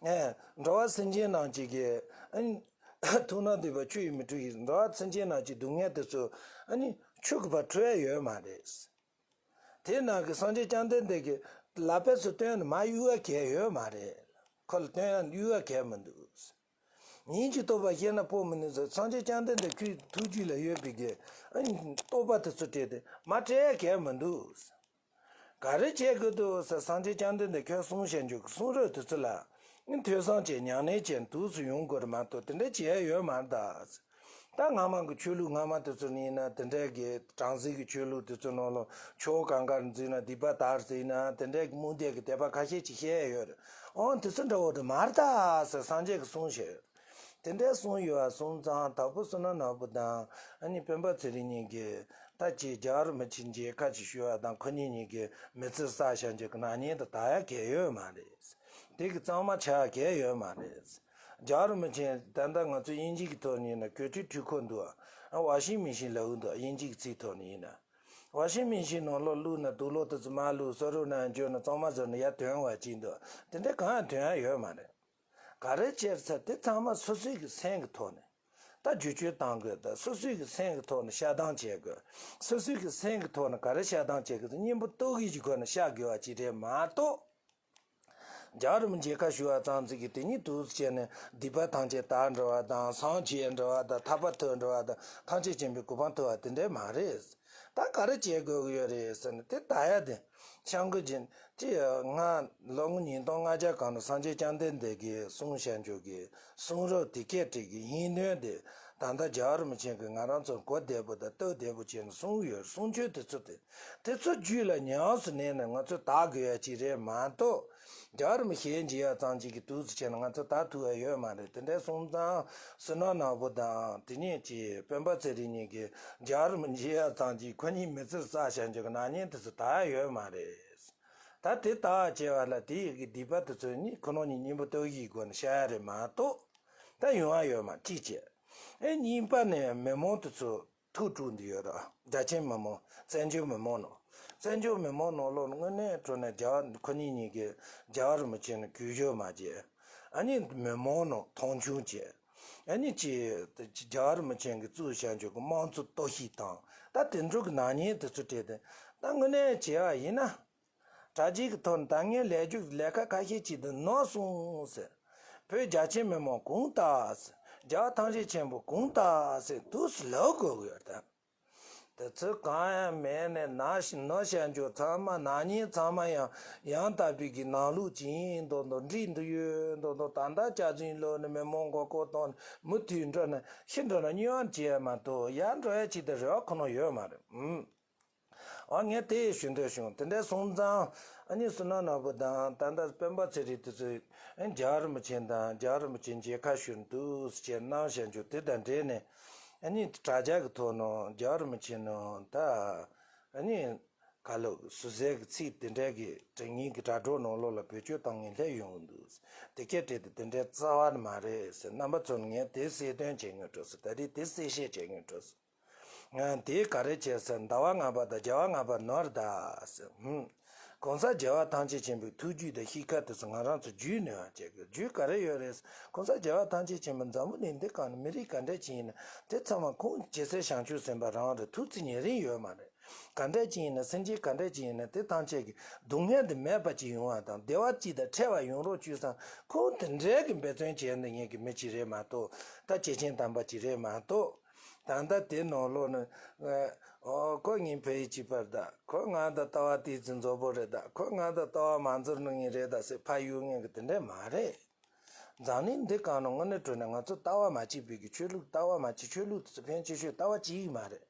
ཨེ། འགྲོ་བ་སེམས་ཅན་རྣམས་ཀྱི་གི། ཨ་ནི་ཐུབ་རྣམས་བདེན་པ་ཆོས་ཉིད་མི་འཁྲུལ་ཞིང་། འགྲོ་བ་སེམས་ཅན་རྣམས་ཀྱི་སྡུག་བསྔལ་དེ་ཚོ་ཨ་ནི་ཆོས་གིས་ཕར་ཁྲོས་ཡ་ཡོད་མ་རེད། དེ་ནང་གི་སངས་རྒྱས་བཅོམ་ལྡན་འདས་ཀྱིས་ལག་པས་སུ་སྟོན་ནས་མར་གཡུག་ཡ་གང་ཡང་ཡོད་མ་རེད། ཁོ་ལ་སྟོན་ཡ་གཡུག་ཡ་གང་ཡང་མི་འདུག། ཉིད་ཀྱི་རྟོགས་པ་གཞན་ལ་སྤོ་མི་ནུས་ཟེར། སངས་རྒྱས་བཅོམ་ལྡན་འདས་ཁོའི་ཐུགས་རྒྱུད་ལ་ཡོད་པའི་གི་ཨ་ནི་རྟོགས་པ་དེ་ཚོ་སྤྲད་དེ་མར་སྤྲད་ཡ་གང་ཡང་མི་འདུག། ག་རེ་བྱེད་དགོས་འདུག་ཟེར། སངས་རྒྱས་བཅོམ་ལྡན་འདས་ཁོས་གསུངས་བཞག་རྒྱུ་གི་གསུང་རབ་དེ་ཚོ་ལ་ཐོས་བསམ་བྱས་ཉམས་ལེན་བྱས་འདུག་སེ་ཡོང་དགོས་རེད་མ་གཏོགས། དེ་འདྲ་བྱེད་ཡ་ཡོད་མ་རེད་ད། ད་སྔ་མ་གི་ཆོས་ལུགས་སྔ་མ་དེ་ཚོ་ནས་ཡིན་ན། དེ་འདྲའི་གི་བྲམ་ཟེ་གི་ཆོས་ལུགས་དེ་ཚོ་ནང་ལ་ཆོས་གང་ག་འཛིན་ན་སྡིག་པ་དག་ཟེར་ན། དེ་འདྲའི་གི་རྨོངས་དད་ཀྱི་དད་པ་ཁ་ཤས་ཅིག་བཤད་ཡ་ཡོད་རེད། འོ་དེ་ཚོ་འདྲ་བོ་དེ་མ་རེད་ད་ཟེར་སངས་རྒྱས་ཀྱིས་གསུངས་བཞག་ཡོད། དེ་འདྲའི་གསུངས་ཡོད་པ་སོང་ཙང་། དྭགས་པོ་བསོད་ནམས་ནོར་བུ་དང་ཨ་ནི་སྤེན་པ་ཚེ་རིང་གཉིས་ཀྱིས་ད་ཅིག་རྒྱལ་བ་རིན་པོ་ཆེ་མཇལ་ཁ་ཅིག་ཞུ་བ་དང་། ཁོ་གཉིས་གཉིས་ཀྱིས་མི་ཚེ་བསགས་བཞག་རྒྱུ་གི་ནག་ཉེས་དེ་དག་ཡ་གང་ཡང་ཡོད་མ་རེད། དེ་གི་གཙང་མ་ཆགས་ཡ་གང་ཡང་ཡོད་མ་རེད། རྒྱལ་བ་རིན་པོ་ཆེ་ད་ལྟ་ང་ཚོ་དབྱིན་ཇི་གི་ཐོག་ནས་ཡིན་ན་གོ་ཐོས་འཕྲུལ་འཁོར་འདུག་ཨ། ཝ་ཤིང་མེ་ཤིན་ལབ་ཀྱི་འདུག་ཨ། དབྱིན་ཇི་གི་ཚིག་ཐོག་ནས་ཡིན་ན། ཝ་ཤིང་མེ་ཤིན་ནང་ལོགས་བླུགས་ན་དུག་ལོག་དེ་ཚོ་མར་བླུགས། སོ་རུ་ནང་འཇོག་ན་གཙང་མ་བཟོས་ན་ཡར་ཐོན་པ་ཅིག་འདུག། དེ་འདྲ་གང་ཡང་ཐོན་ཡ་ཡོད་མ་རེད། ག་རེ་བྱས་ཟེར་ན། དེ་ཚང་མ་སོ་སོའི་གི་སེམས་ཀྱི་ཐོག་ནས་ད་བསྒྱུར་བཅོས་གཏང་དགོས། ད་སོ་སོའི་གི་སེམས་ཀྱི་ཐོག་ནས་བཤད་སྟངས་བྱེད་དགོས། སོ་སོའི་གི་སེམས་ཀྱི་ཐོག་ནས་ག་རེ་བཤད་སྟངས་བྱེད་དགོས་ཟེར། སྙིང་པོ་རྟོགས་ཡས་ཀྱི་སྒོ་ནས་བཤད་དགོས་པ་ཅིག་རེད་མ་གཏོགས། རྒྱལ་བ་རིན་པོ་ཆེ་མཇལ་ཁ་ཞུ་བ་ཙམ་ཟིག་གིས་དེ་ཉིད་དུ་བྱས་ནས་སྡིག་པ་ཐམས་ཅད་དག་འགྲོ་བ་དང་། སངས་རྒྱས་འགྲོ་བ་དང་། ཐར་པ་ཐོབ་འགྲོ་བ་དང་། ཐམས་ཅད་མཁྱེན་པའི་གོ་འཕང་ཐོབ་པ་དེ་འདྲ་མ་རེད། ད་ག་རེ་བྱེད་དགོས་ཀྱི་ཡོད་རེད་ཟེར་ན། དེ་ད་ཡ་དེ་སྐྱབས་མགོན་རྗེ་ཅི་ཡ་ང་ལོ་ངོ་ཉིས་སྟོང་ལྔ་བརྒྱ་གོང་ནས་སངས་རྒྱས་བཅོམ་ལྡན་འདས་ཀྱིས་གསུངས་བཞག་རྒྱུ་གི་གསུང་རབ་དེ་སྐད་དེ་གི་ཡིན་དོན་དེ། ད་ལྟ་རྒྱལ་བ་རིན་པོ་ཆེ་གིས་ང་རང་ཚོར་གོ་བདེ་པོ་དང་རྟོགས་བདེ་པོ་བྱས་ནས་གསུངས་ཡོད། གསུང་ཆོས་དེ་ཚོ་དེ། དེ་ཚོ་རྒྱུད་ལ་ཉམས་སུ་ལེན་ནས་ང་ཚོས་དག་དགོས་ཡ་ཅིག་རེད་མ་གཏོགས། རྒྱལ་བ་རིན་པོ་ཆེ་མཇལ་ཡ་ཙམ་ཅིག་གིས་འདུག་སེ་བྱས་ན་ང་ཚོ་དག་ཐུབ་ཡ་ཡོད་མ་རེད། དེ་འདྲ་སོང་ཙང་བསོད་ནམས་ནོར་བུ་དང་། དེ་ཉིད་ཀྱི་སྤེན་པ་ཚེ་རིང་གཉིས་ཀྱིས་རྒྱལ་བ་རིན་པོ་ཆེ་མཇལ་ཡ་ཙམ་གྱིས་ཁོ་གཉིས་མི་ཚེར་བསགས་བཞག་རྒྱུ་གི་ནག་ཉེས་དེ་ཚོ་དག་ཡ་ཡོད་མ་རེད། ད་དེ་དག་བྱས་པ་ལ་དེ་ཡི་གི་སྡིག་པ་དེ་ཚོ་ནི་ཁོ་རང་གཉིས་སྙིང་པོ་རྟོགས་ཡས་སྒོ་ནས་བཤད་ཡ་རེད་མ་གཏོགས། ད་ཡོང་ཡ་ཡོད་མ། གཅིག་བྱས། ཨེ། གཉིས་པ་ནས་མི་མང་དེ་ཚོ་ཐུགས་དཀྲུགས་འདི་ཡོད་ར། རྒྱ་ཆེན་མི་མང་ནང་། བཙན་བྱོལ་མི་མང་ནང་ལོགས་དངོས་གནས་དྲང་གནས་རྒྱལ་བ་ཁོ་གཉིས་གཉིས་ཀྱིས་རྒྱལ་བ་རིན་པོ་ཆེ་ནས་གུས་ཞབས་མ་བྱས། ཨ་ནི་མི་མང་ནང་མཐོང་ཆུང་བྱས། ཨ་ནི་ཅི་རྒྱལ་བ་རིན་པོ་ཆེ་གིས་བཙུགས་བཞག་རྒྱུ་གི་དམངས་གཙོ་གཏོར་བཤིག་དང་། ད་དེ་འདྲ་གི་ནག་ཉེས་དེ་ཚོ་སྤྲད་དེ། ད་དངོས་གནས་བྱས་པ་ཡིན་ན། དྲ་རྒྱའི་གི་ཐོག་ནས་ད་ངས་ལས་རྒྱུ་ལས་ཀ་ཁ་ཤས་ཅིག་དེ་ནོར་སོང་ཟེར། བོད་རྒྱ་ཆེ་མི་མང་གང་ལྟར་ཟེར། རྒྱལ་བ་ཐམས་ཅད་མཁྱེན་པ་གང་ལྟར་ཟེར་འདུག་སེ་ལབ་དགོས་ཀྱི་ཡོད་རེད་ད། དེ་ཚོ་གང་ཡང་མེད་ནས་ནག་ཞིག་ནོར་བཤད་རྒྱུ་ཚང་མ། ནག་ཉེས་ཚང་མ་ཡང་ཡང་དག་པའི་གི་ནང་ལུགས་ཅིག་ཡིན་མདོག་མདོག་འགྲིག་འདུག་ཡོད་མདོག་མདོག་ད་ལྟ་སྐྱག་རྫུན་ལོག་ནས་མི་མང་མགོ་སྐོར་གཏོང་ནས་མུ་མཐུད་འགྲོ་ན། ཤི་འགྲོ་ན་སྨྱོ་ཡ་བྱེད་ཡ་མ་གཏོགས་ཡར་འགྲོ་ཡ་ཅིག་དེ་རེ་བ་ཁོ་ན་ཡོད་མ་རེད། ཨུམ། ཨ། ངས་དེ་ཞུ་འདོད་བྱུང་། དེ་འདྲ་སོང་ཙང་ཨ་ནི་བསོད་ནམས་ནོར་བུ་དང་ད་ལྟ་སྤེན་པ་ཚེ་རིང་དེ་ཚོས་ཨ་ནི་རྒྱལ་བ་རིན་པོ་ཆེ་དང་། རྒྱལ་བ་རིན་པོ་ཆེ་མཇལ་ཁ་ཞུ་འདུག་ཟེར་གནང་བཞག་རྒྱུ་དེ་དང་འབྲེལ་ནས། ཨ་ནི་དྲ་རྒྱ་གི་ཐོག་ནང་རྒྱལ་བ་རིན་པོ་ཆེ་ནང་ད་ཨ་ནི་ག་ལོ་ཟུར་ཟའི་གི་ཚིག་དེ་འདྲ་གི་དྲ་ངའི་གི་དྲ་གྲོགས་ནང་ལོགས་ལ་བེད་སྤྱོད་གཏོང་མཁན་སླེབས་ཡོང་གི་འདུག། དེ་སྐད་བྲིས་ཏེ་དེ་འདྲའི་རྩ་བ་ནས་མ་རེད་ཟེར། རྣམ་པ་ཚོ་ལ་ངས་དེ་གསལ་སྟོན་བྱེད་སྙིང་འདོད་སོང་། ད་རེས་དེ་གསལ་བཤད་བྱེད་སྙིང་འདོད་སོང་། ང་དེས་ག་རེ་བྱས་ཟེར། ཟླ་བ་ལྔ་པ་དང་རྒྱལ་བ་ལྔ་པ་ནོར་ད་ཟེར། ཧུམ། གང་ཟག་རྒྱལ་བ་ཐམས་ཅད་མཁྱེན་པའི་ཐུགས་རྒྱུད་དང་གཤིས་ཀ་དེ་ཚོ་ང་རང་ཚོ་རྒྱུས་ནོར་བ་བྱེད་དགོས། རྒྱུས་ག་རེ་ཡོད་རེད། གང་ཟག་རྒྱལ་བ་ཐམས་ཅད་མཁྱེན་པ་འཛམ་བུ་གླིང་འདི་སྒང་ནས་མི་རིགས་ག་འདྲ་ཅིག་ཡིན་ན་དེ་ཚང་མ་ཁོང་ཇི་སྲིད་བྱང་ཆུབ་སེམས་དཔའ་རང་རེད། ཐུགས་རྩིས་ཉེ་རིང་ཡོད་མ་རེད། ག་འདྲ་ཅིག་ཡིན་ན། སེམས་ཅན་ག་འདྲ་ཅིག་ཡིན་ན་དེ་ཐམས་ཅད་ཀྱི་སྡུག་བསྔལ་འདི་མེད་པ་ཅིག་ཡོང་བ་དང་བདེ་བ་ཅིག་དང་འཕྲད་པ་ཡོང་རོགས་བྱོས་བསམ། ཁོང་དེ་འདྲའི་གི་འབད་བརྩོན་བྱས་འདི་ངེད་ཀྱི་མི་ཅིག་རེད་མ་གཏོགས། ད་སྐྱེས་ཆེན་དམ་པ་ཅིག་རེད་མ་གཏོགས། ད་ལྟ་དེ་ནང་ལོགས་ནས། ཨོ། ཁོ་ངའི་ཕ་ཡུལ་གཅིག་པ་རེད་ད། ཁོ་ང་དང་ལྟ་བ་ཏོག་ཙམ་རྫོགས་པོ་རེད་ད། ཁོ་ང་དང་ལྟ་བ་མ་འཛོལ་ནི་ངེས་རེད་ད་ཟེར་ཕར་གཡུག་མཁན་གྱི་དེ་འདྲ་མ་རེད། འཛམ་གླིང་འདི་སྒང་ནང་དངོས་གནས་དྲང་གནས་ང་ཚོ་ལྟ་བ་མ་གཅིག་པའི་གི་ཆོས་ལུགས། ལྟ་བ་མ་གཅིག་ཆོས་ལུགས་དེ་ཚོ་ཕན་ཆེ་ཤོས་ལྟ་བ་གཅིག་མ་རེད།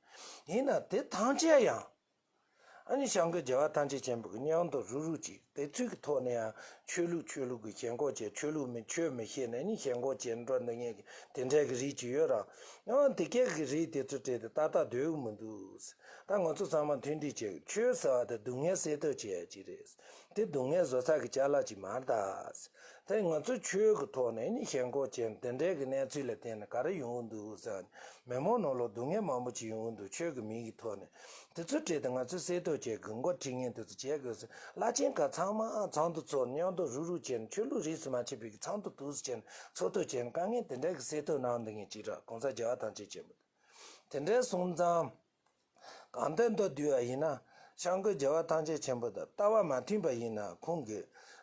ཡིན་ན་དེ་ཐམས་ཅད་ཡང་ ཨ་ནི་སྐྱབས་མགོན་རྒྱལ་བ་ཐམས་ཅད་མཁྱེན་པ་གི་མཉམ་དུ་རུག་རུག་ཅིག་དེ་ཚོའི་གི་ཐོག་ནས་ཡང་ཆོས་ལུགས་ཆོས་ལུགས་ཀྱི་ཞེན་ཁོག་བྱས། ཆོས་ལུགས་མི་ཆོས་མི་ཤེས་ནས་ནི་ཞེན་ཁོག་བྱས་འགྲོ་འདི་ངེས་ཀྱི་དེ་འདྲའི་གི་རིགས་ཅིག་ཡོད་ར། ཡང་དེ་སྐད་གི་རིགས་དེ་ཚོ་བྲིས་ཏེ་ཏག་ཏག་སྡོད་གི་མི་འདུག་ད་ང་ཚོ་ཚང་མ་མཐུན་སྒྲིལ་བྱེད། ཆོས་ཟེར་བ་དེ་སྡུག་བསྔལ་སེལ་ཐབས་བྱེད་ཡ་ཅིག་རེད། དེ་སྡུག་བསྔལ་བཟོ་ས་གི་ཅ་ལག་ཅིག་མ་རེད་ད། དེ་ང་ཚོ་ཆོས་ཀྱི་ཐོག་ནས་ནི་ཞེན་ཁོག་བྱས་དེ་འདྲའི་གི་གནས་ཚུལ་ལ་བརྟེན་ནས་ག་རེ་ཡོང་གི་འདུག་ཟེར་ན། མི་མང་ནང་ལོགས་སྡུག་བསྔལ་མང་པོ་ཅིག་ཡོང་གི་འདུག་ཆོས་ཀྱི་མིང་གི་ཐོག་ནས། དེ་ཚོ་བྲིས་ཏེ་ང་ཚོས་སེལ་ཐབས་བྱེད་དགོས། མགོ་ཁྲིད་མཁན་དེ་ཚོ་བྱེད་དགོས་ཟེར། བླ་ཆེན་ཁག་ཚང་མ་ཚང་དུ་ཚོགས། མཉམ་དུ་རུག་རུག་བྱས་ནས་ཆོས་ལུགས་རིས་སུ་མ་ཆད་པའི་གི་ཚང་དུ་འདུག་སེ་བྱས་ནས་ཚོགས་ཐུབ་བྱས་ནས་དཀའ་ངལ་དེ་འདྲའི་གི་སེལ་ཐབས་གནང་འདི་ངེས་ཅིག་ར། གོང་ས་རྒྱལ་བ་ཐམས་ཅད་མཁྱེན་པ། དེ་འདྲའི་སོང་ཙང་། གང་ལྟར་མདོར་བསྡུས་པ་ཡིན་ན། སྐྱབས་མགོན་རྒྱལ་བ་ཐམས་ཅད་མཁྱེན་པ་དང་ལྟ་བ་མ་མཐུན་པ་ཡིན་ན། ཁོང་གི་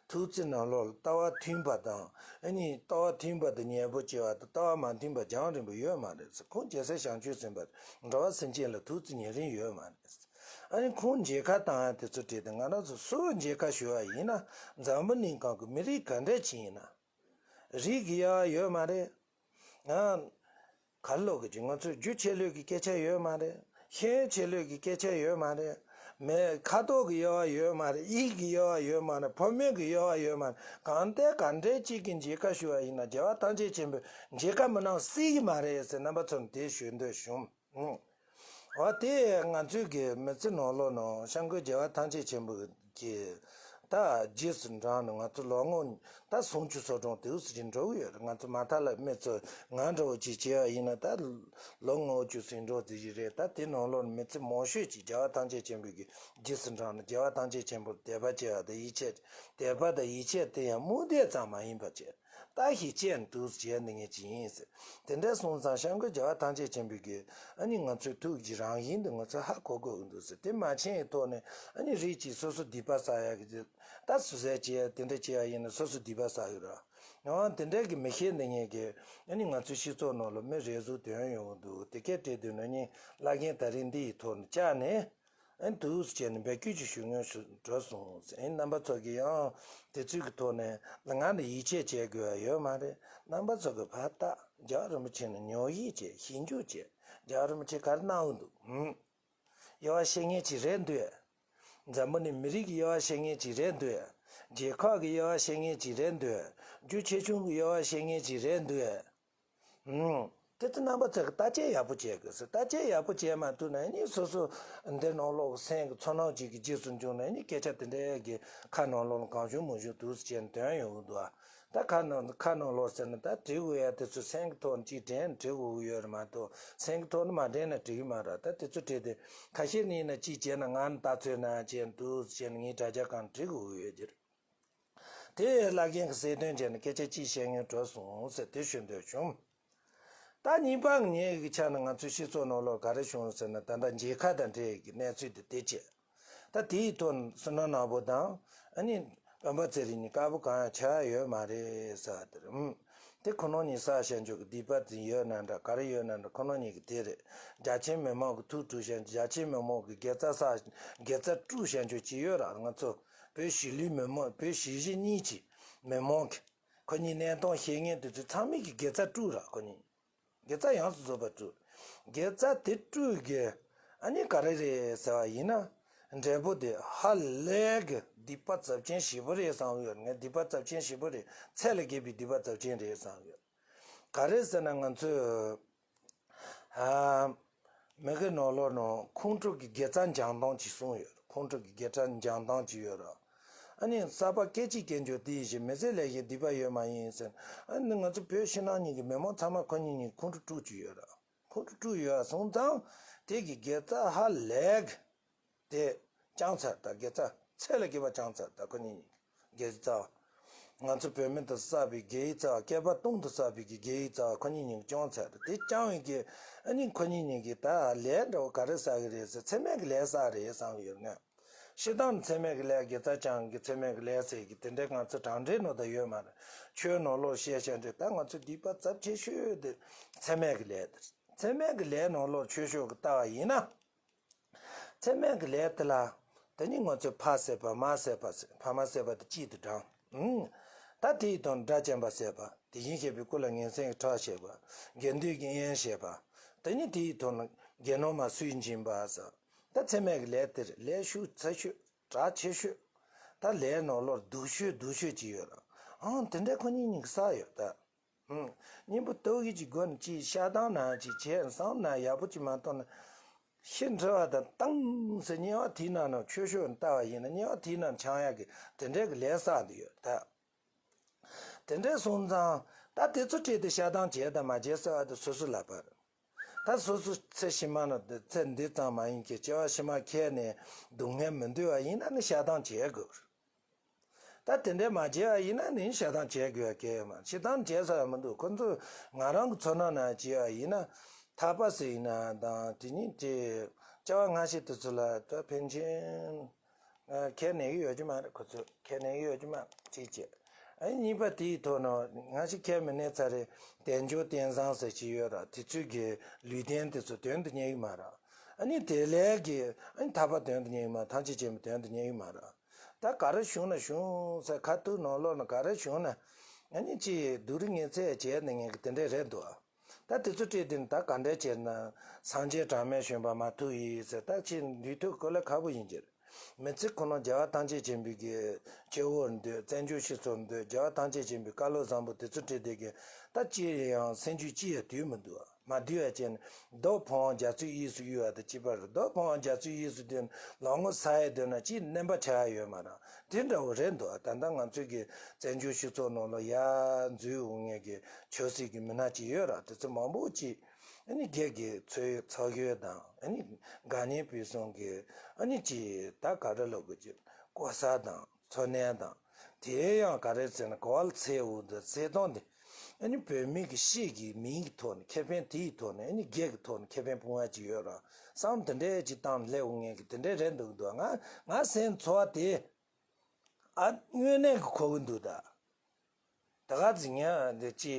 ཐུགས་བརྩེ་ནང་ལོགས་ལ་ལྟ་བ་མཐུན་པ་དང་། ཨ་ནི་ལྟ་བ་མཐུན་པ་དང་ཉེ་པོ་བྱེད་པ་དང་ལྟ་བ་མ་མཐུན་པ་རྒྱང་རིང་པོ་ཡོད་མ་རེད་ཟེར། ཁོང་རྒྱལ་སྲས་བྱང་ཆུབ་སེམས་དཔའ་འགྲོ་བ་སེམས་ཅན་ལ་ཐུགས་བརྩེ་ཉེ་རིང་ཡོད་མ་རེད་ཟེར། ཨ་ནི་ཁོང་མཇལ་ཁ་བཏང་ཡ་དེ་ཚོ་བྲིས་ཏེ་ང་རང་ཚོ་སུ་མཇལ་ཁ་ཞུ་བ་ཡིན་ན། འཛམ་བུ་གླིང་སྒང་གི་མི་རིགས་ག་འདྲས་ཅིག་ཡིན་ན། རིགས་ཀྱི་དབྱེ་བ་ཡོད་མ་རེད། ང་གར་ལོག་གི་ཅིག་ང་ཚོའི་རྒྱུ་ཆེ་ལོས་ཀྱི་སྐད་ཆ་ཡོད་མ་རེད། ཤེས་ཡོན་ཆེ་ལོས་ཀྱི་སྐད་ཆ་ཡོད་མ་རེད། མི་ཁ་དོག་གི་དབྱེ་བ་ཡོད་མ་རེད། ཡིག་གི་དབྱེ་བ་ཡོད་མ་རེད། ཕོ་མོ་གི་དབྱེ་བ་ཡོད་མ་རེད། གང་ལྟར་ག་འདྲའི་ཅིག་གི་མཇལ་ཁ་ཞུ་བ་ཡིན་ན་རྒྱལ་བ་ཐམས་ཅད་མཁྱེན་པའི་མཇལ་ཁ་མི་གནང་སྲིད་ཀྱི་མ་རེད་ཟེར་རྣམ་པ་ཚོར་དེ་ཞུ་འདོད་བྱུང་། ཨང་། འོ་དེ་ང་ཚོའི་གི་མི་ཚེ་ནང་ལོགས་ནང་སྐྱབས་མགོན་རྒྱལ་བ་ཐམས་ཅད་མཁྱེན་པའི་གི་ད་རྗེས་སུ་འབྲངས་ནས་ང་ཚོ་ལོ་ངོ་ད་སུམ་ཅུ་སོ་གྲངས་དེ་ཟིག་ཅིག་འགྲོ་གི་ཡོད་རེད། ང་ཚོ་མ་མཐའ་ལ་མི་ཚོ་ང་འདྲ་བོ་ཅིག་བྱས་པ་ཡིན་ན་ད་ལོ་ངོ་བཅུ་ཟིན་འགྲོ་ཟིག་ཅིག་རེད། ད་དེ་ནང་ལོགས་ནས་མི་ཚེ་མང་ཤོས་ཅིག་རྒྱལ་བ་ཐམས་ཅད་མཁྱེན་པའི་གི་རྗེས་སུ་འབྲངས་ནས་རྒྱལ་བ་ཐམས་ཅད་མཁྱེན་པར་དད་པ་བྱས་པ་དང་ཡིད་ཆེས། དད་པ་དང་ཡིད་ཆེས་དེ་ཡང་རྨོངས་དད་ཙམ་མ་ཡིན་པ་བྱས། ལྟ་ཞིག་བཅད་འདུག་བྱས་འདི་ངས་ཅི་ཡིན་ཟེར། དེ་འདྲ་སོང་ཙང་སྐྱབས་མགོན་རྒྱལ་བ་ཐམས་ཅད་མཁྱེན་པའི་གི་ཨ་ནི་ང་ཚོའི་ཐུགས་ཀྱི་རང་བཞིན་འདི་ང་ཚོས་ཧ་གོ་དགོས་ཀྱི་འདུག་ཟེར། དེ་མ་མཁྱེན་ཡི་ཐོག་ནས་ཨ་ནི་རིགས་གཅིག་སོ་སོ་སྡིག་པ་བསགས་ཡ་གི་ད་སུ་ཟེར་བྱས་དེ་འདྲ་བྱས་ཡ་ཡིན་ན་སོ་སོ་སྡིག་པ་བསགས་ཡོད་ར། ཡང་དེ་འདྲ་གི་མི་ཤེས་འདི་ངས་གི་ཨ་ནི་ང་ཚོའི་སྤྱི་ཚོགས་ནང་ལ་མི་རེ་ཟུང་དོན་ཡོང་གི་འདུག་དེ་སྐད་བྲིས་དུས་ན་ནི་བླ་རྒན་ད་རིང་འདི་ཡི་ཐོག་ནས་བཅར་ནས། ཨེ་འདུག་སེ་བྱས་ནས་འབོད་སྐུལ་ཅིག་ཞུ་སྙིང་འདོད་སོང་ཟེར། ཨེ་རྣམ་པ་ཚོ་གིས་ཡང་དེ་ཚོའི་གི་ཐོག་ནས་ང་ནི་ཡིད་ཆེས་བྱེད་དགོས་པ་ཡོད་མ་རེད། རྣམ་པ་ཚོ་གིས་ཕར་ལྟ། རྒྱལ་བ་རིན་པོ་ཆེ་ནི་ཉོག་ཡིད་བྱེད། ཞིབ་འཇུག་བྱེད། རྒྱལ་བ་རིན་པོ་ཆེ་ག་རེ་གནང་གི་འདུག་ཧུམ། དབྱེ་བ་ཕྱེ་མཁན་ཅིག་རེད་འདུག་འཛམ་བུ་གླིང་མི་རིགས་ཀྱི་དབྱེ་བ་ཕྱེ་མཁན་ཅིག་རེད་འདུག་རྒྱལ་ཁབ་ཀྱི་དབྱེ་བ་ཕྱེ་མཁན་ཅིག་རེད་འདུག་རྒྱུ་ཆེ་ཆུང་གི་དབྱེ་བ་ཕྱེ་མཁན་ཅིག་རེད་འདུག་ཨང་། དེ་ཚོ་རྣམ་པ་ཚོ་གིས་བརྟག་དཔྱད་ཡག་པོ་བྱེད་དགོས་ཟེར། བརྟག་དཔྱད་ཡག་པོ་བྱེད་མ་ཐུབ་ན་ནི་སོ་སོ་འདི་ནང་ལོགས་སེམས་ཀྱི་ཚོར་སྣང་ཅིག་གི་རྗེས་སུ་འཇུག་ན་ནི་སྐད་ཆ་དེ་འདྲའི་གི་ཁ་ནང་ལོགས་ལ་གང་བྱུང་མང་བྱུང་འདུག་སེ་བྱས་ནས་དོན་ཡོང་གི་འདུག་ཨ། ད་ཁ་ནང་ཁ་ནང་ལོགས་ཟེར་ན་ད་བྲིས་དགོས་ཡ་དེ་ཚོ་སེམས་ཀྱི་ཐོག་ནས་ཅིག་དྲན་བྲིས་དགོས་ཀྱི་ཡོད་རེད་མ་གཏོགས་སེམས་ཀྱི་ཐོག་ནས་མ་དྲན་ན་འགྲིག་གི་མ་རེད། ད་དེ་ཚོ་བྲིས་ཏེ་ཁ་ཤས་ནི་ཡིན་ན་ཅིག་བྱས་ན་ང་ནི་ད་ཚོད་ན་བྱས་འདུག་སེ་བྱས་ནས་ངའི་དྲ་རྒྱ་སྒང་བྲིས་དགོས་ཀྱི་ཡོད་ཀྱི་རེད། དེ་བླ་རྒན་གྱིས་གསལ་སྟོན་བྱས་ནས་སྐད་ཆ་གཅིག་བཤད་སྙིང་འདོད་སོང་ཟེར་དེ་ཞུ་འདོད་བྱུང་། ད་གཉིས་པ་ངའི་གི་ཆ་ནས་ང་ཚོའི་སྤྱི་ཚོགས་ནང་ལོགས་ག་རེ་བྱུང་ཟེར་ན་ད་ལྟ་མཇལ་ཁ་དང་འབྲེལ་གྱི་གནས་ཚུལ་དེ་དེ་བྱས། ད་དེའི་ཐོག་བསོད་ནམས་ནོར་བུ་དང་ཨ་ནི་སྤེན་པ་ཚེ་རིང་གཉིས་དཀར་པོ་གང་ཡང་ཆགས་ཡོད་མ་རེད་ཟེར་བ་དེ་རེད། ཨུམ། དེ་ཁོ་རང་གཉིས་བསགས་བཞག་རྒྱུ་གི་སྡིག་པ་དེ་ཡོད་ན་འདྲ་ག་རེ་ཡོད་ན་འདྲ་ཁོ་རང་གཉིས་ཀྱི་དེ་རེད། རྒྱ་ཆེའི་མི་མང་གི་ཐུགས་དཀྲུགས་བཞག་རྒྱུ་རྒྱ་ཆེའི་མི་མང་གི་དགེ་རྩ་བསགས་དགེ་རྩ་དཀྲུགས་བཞག་རྒྱུ་ཅིག་ཡོད་ར། ང་ཚོ་བོད་གཞིས་ལུས་མི་མང་བོད་གཞིས་བྱེས་གཉིས་ཀྱི་མི་མང་གི་ཁོ་གཉིས་གནས་སྟངས་ཤེས་མཁན་དེ་ཚོ་ཚང་མས་ཀྱི་དགེ་རྩ་དཀྲུགས་ར། ཁོ་གཉིས་དགེ་རྩ་ཡོངས་སུ་རྫོགས་པ་དཀྲུགས། དགེ་རྩ་དེ་དཀྲུགས་གི་ཨ་ནི་ག་རེ་རེད་ཟེར་བ་ཡིན་ན། འབྲས་བུ་དེ་ཧ་ལས་གི་སྡིག་པ་ཚབས་ཆེན་ཞེ་པོ་རེད་བསམ་ཡོད། ངས་སྡིག་པ་ཚབས་ཆེན་ཞེ་པོ་རེད། ཚད་ལས་བརྒལ་བའི་སྡིག་པ་ཚབས་ཆེན་རེད་བསམ་ཡོད། ག་རེ་ཟེར་ན་ང་ཚོས་ཨ། མི་གི་ནང་ལོགས་ནང་ཁོང་ཁྲོ་གི་དགེ་རྩ་འཇོམས་སྟངས་ཅིག་གསུངས་ཡོད། ཁོང་ཁྲོ་གི་དགེ་རྩ་འཇོམས་སྟངས་ཅིག་ཡོད་ར། ཨ་ནི་བསགས་པ་སྐད་ཅིག་སྐྱེ་འགྱུར་དེ་ཡི་ཞིང་མི་བཟད་ལས་ཀྱི་སྡིག་པ་ཡོད་མ་ཡིན་ཟེར། ཨ་ནི་ང་ཚོ་བོད་ཕྱི་ནང་གཉིས་ཀྱི་མི་མང་ཚང་མ་ཁོ་གཉིས་གཉིས་ཁོང་ཁྲོ་དཀྲུག་ཅིག་ཡོད་ར། ཁོང་ཁྲོ་དཀྲུག་ཡོད་སོང་ཙང་དེ་གི་དགེ་རྩ་ཧ་ལས་གི་དེ་བཅངས་ཚར། ད་དགེ་རྩ་ཚད་ལས་བརྒལ་བ་བཅངས་ཚར། ད་ཁོ་གཉིས་གཉིས་དགེ་རྩ་ང་ཚོ་བོད་མི་དུ་བསགས་པའི་དགེ་བའི་རྩ་བ་བསྐལ་པ་སྟོང་དུ་བསགས་པའི་གི་དགེ་བའི་རྩ་བ་ཁོ་གཉིས་གཉིས་བཅངས་ཚར། དེ་བཅངས་བའི་གི་ཨ་ནི་ཁོ་གཉིས་གཉིས་གི་ད་ལས་འདྲ་བོ་ག་རེ་བསགས་གི་རེད་ཟེར་ཚད་མེད་གི་ལས་བསགས་རེད་བསམ་ཡོད་ངས། སྤྱིར་བཏང་ཚད་མེད་གི་ལས་དགེ་རྩ་བཅངས་གི་ཚད་མེད་གི་ལས་ཟེར་གི་དེ་འདྲའི་ང་ཚོ་གྲངས་འདྲེན་ནང་ད་ཡོད་མ་རེད། ཆོས་ནང་ལོགས་བཤད་བཤད་འདྲེ་ད་ང་ཚོ་སྡིག་པ་ཚབས་ཆེ་ཤོས་དེ་ཚད་མེད་གི་ལས་དེ་ཚད་མེད་གི་ལས་ནང་ལོགས་ཆོས་ཕྱོགས་གི་ལྟ་བ་ཡིན་ན། ཚད་མེད་གི་ལས་དེ་ལ་དེ་ནི་ང་ཚོས་ཕ་བསད་པ་མ་བསད་པ་ཟེར། ཕ་མ་བསད་པ་དེ་གཅིག་ཏུ་བགྲང་། ཨང་། ད་དེའི་དོན་དགྲ་བཅོམ་པ་བསད་པ། དེ་བཞིན་གཤེགས་པའི་སྐུ་ལ་ངན་སེམས་ཀྱི་ཁྲག་བཤད་པ། དགེ་འདུན་གྱི་དབྱེན་བཤད་པ། དེ་ནི་དེའི་དོན་དགེ་སློང་མ་སུས་འབྱིན་པ་ཟེར། ད་མཚན་སྨད་ཀྱི་ལས་དེ་རེད། ལས་ཤུགས་ཚ་ཤོས་གྲགས་ཆེ་ཤོས། ད་ལས་ནང་ལོགས་སྡུག་ཤོས་སྡུག་ཤོས་ཅིག་ཡོད་ར། ཨང་དེ་འདྲའི་ཁོ་གཉིས་གཉིས་ཀྱི་ས་ཡོད་ད། ཧུམ། སྙིང་པོ་སྟོབས་ཡིད་ཀྱི་སྒོ་ནས་ཅིག་ཤ་སྟག་ནང་ཅིག་བྱས་བསམ་ན་ཡག་པོ་ཅིག་མ་གཏོང་ན། ཤི་འགྲོ་བ་དང་བཏང་ཟེར་དམྱལ་བ་དེའི་ནང་ན་ཆོས་ཕྱོགས་ནས་ལྟ་བ་ཡིན་ན་དམྱལ་བ་དེའི་ནང་འཆང་ཡག་གི་དེ་འདྲའི་གི་ལས་བསགས་འདི་ཡོད་ད། དེ་འདྲའི་སོང་ཙང་ད་དེ་ཚོ་བྲིས་ཏེ་ཤ་སྟག་བྱས་དང་མ་བྱས་ཟེར་བ་དེ་སོ་སོ་ལ་བར། ད་སོ་སོ་ཚེ་ཕྱི་མ་ན་ཚེ་འདི་ཙམ་མ་ཡིན་གྱི་སྐྱེ་བ་ཕྱི་མ་ཁྱེར་ནས་སྡུག་བསྔལ་མི་འདོད་པ་ཡིན་ན་ནི་ཤ་སྟག་བྱེད་དགོས། ད་དེ་འདྲའི་མ་བྱས་པ་ཡིན་ན་ནི་ཤ་སྟག་བྱེད་དགོས་ཡ་གལ་ཡོད་མ་རེད། ཤ་སྟག་བྱས་ས་ཡ་མི་འདུག་ཁོ་ཚོ་ང་རང་གི་ཚོར་སྣང་ན་བྱས་པ་ཡིན་ན་ཐར་པ་ཟེར་ཡིན་ན་དང་དེ་ཉིད་དེ་སྐྱེ་བ་སྔ་ཕྱི་དེ་ཚོ་ལ་ད་ཕན་ཆེན་ཁྱེར་ནས་ཡོད་ཀྱི་མ་རེད། ཁོ་ཚོ་ཁྱེར་ནས་ཡོད་ཀྱི་མ་རེད་ཅེས་བྱས། ཨ་ནི་གཉིས་པ་དེའི་ཐོག་ནས་སྔ་ཕྱི་ཁྱེར་མི་ནས་ཚར་རེ་དལ་འབྱོར་རྟེན་བཟང་ཟེར་གྱི་ཡོད་ར། དེ་ཚོའི་གི་ལུས་རྟེན་དེ་ཚོ་དོན་དུ་གཉེར་གྱི་མ་རེད། ཨ་ནི་དེ་ལས་གི་ཨ་ནི་ཐར་པ་དོན་དུ་གཉེར་གྱི་མ་རེད། ཐམས་ཅད་མཁྱེན་པ་དོན་དུ་གཉེར་གྱི་མ་རེད། ད་ག་རེ་བྱུང་ན་བྱུང་ཟེར་ཁ་ཐུག་ནང་ལོགས་ན་ག་རེ་བྱུང་ན་ཨ་ནི་ཅི་སྡུག་རུས་ངལ་རྩོལ་བྱས་ནས་ངས་གི་དེ་འདྲས་རེད་འདུག་ད་དེ་ཚོ་བྲིས་དེ་ནི་ད་ག་འདྲས་བྱས་ན་སངས་རྒྱས་གྲངས་མེད་བྱོན་པ་མ་ཐུབ་ཡིན་ཟེར། ད་ཅི་འདུས་ཐུབ་དཀའ་ལས་ཁག་པོ་ཡིན་གྱི་རེད། མི་ཚེ་ཁོ་ན་རྒྱལ་བ་ཐམས་ཅད་མཁྱེན་པའི་གི་སྐྱེ་བོར་འདོད། བཙན་བྱོལ་སྤྱི་ཚོགས་འདོད། རྒྱལ་བ་ཐམས་ཅད་མཁྱེན་པའི་བཀའ་སློབ་བཟང་པོ་དེ་ཚོ་བྲིས་དེ་གི་ད་ཅི་ཡང་སེམས་རྒྱུད་ཅི་ཡང་དུས་མི་འདུག་མ་བསྡུས་པ་བྱས་ནས་རྡོ་འཕང་བ་རྒྱ་མཚོའི་དབྱིངས་སུ་གཡུག་པ་དང་གཅིག་པ་རེད། རྡོ་འཕང་བ་རྒྱ་མཚོའི་དབྱིངས་སུ་བསྡད་ན་ལོ་ངོ་ས་ཡ་བསྡད་ན་ཅིས་གནོན་པ་ཆགས་ཡ་ཡོད་མ་རེད། དེ་འདྲ་བོ་རེད་འདུག་ད་ལྟ་ང་ཚོའི་གི་བཙན་བྱོལ་སྤྱི་ཚོགས་ནང་ལ་ཡ་འཛུལ་འོང་མཁན་གྱི་ཆབ་སྲིད་ཀྱི་མི་སྣ་ཅིག་ཡོད་ར། དེ་ཚོ་མང་པོ་ཅིག་ཨ་ནི་སྒེར་གྱི་ཚོགས་ཚོགས་ཡོད་དང་ཨ་ནི་དགའ་ཉེ་སྤུན་གསུམ་གྱི་ཨ་ནི་ཅིག་ད་ག་རེ་ལབ་དགོས་ཀྱི་ལྐོག་ཟ་དང་འཚོ་གནས་དང་། དེ་ཡང་ག་རེ་ཟེར་ན་གོ་བ་ལ་ཚད་འོ་འདི་ཚད་སྟངས་འདི། ཨ་ནི་བོད་མི་གི་སྤྱི་གི་མིང་གི་ཐོག་ནས་ཁེ་ཕན་དེའི་ཐོག་ནས་ཨ་ནི་སྒེར་གི་ཐོག་ནས་ཁེ་ཕན་སྤུངས་ཡ་ཅིག་ཡོད་ར། བསམ་དེ་འདྲའི་ཅིག་བཏང་སླེབས་འོང་མཁན་གི་དེ་འདྲའི་རེད་འདུག་འདུག་ང་ང་སེམས་ཚོར་བ་དེ་ཨ་དངོས་གནས་གི་གོ་གི་འདུག་ད་ད་ག་ཟིག་ཉ་འདི་ཅི་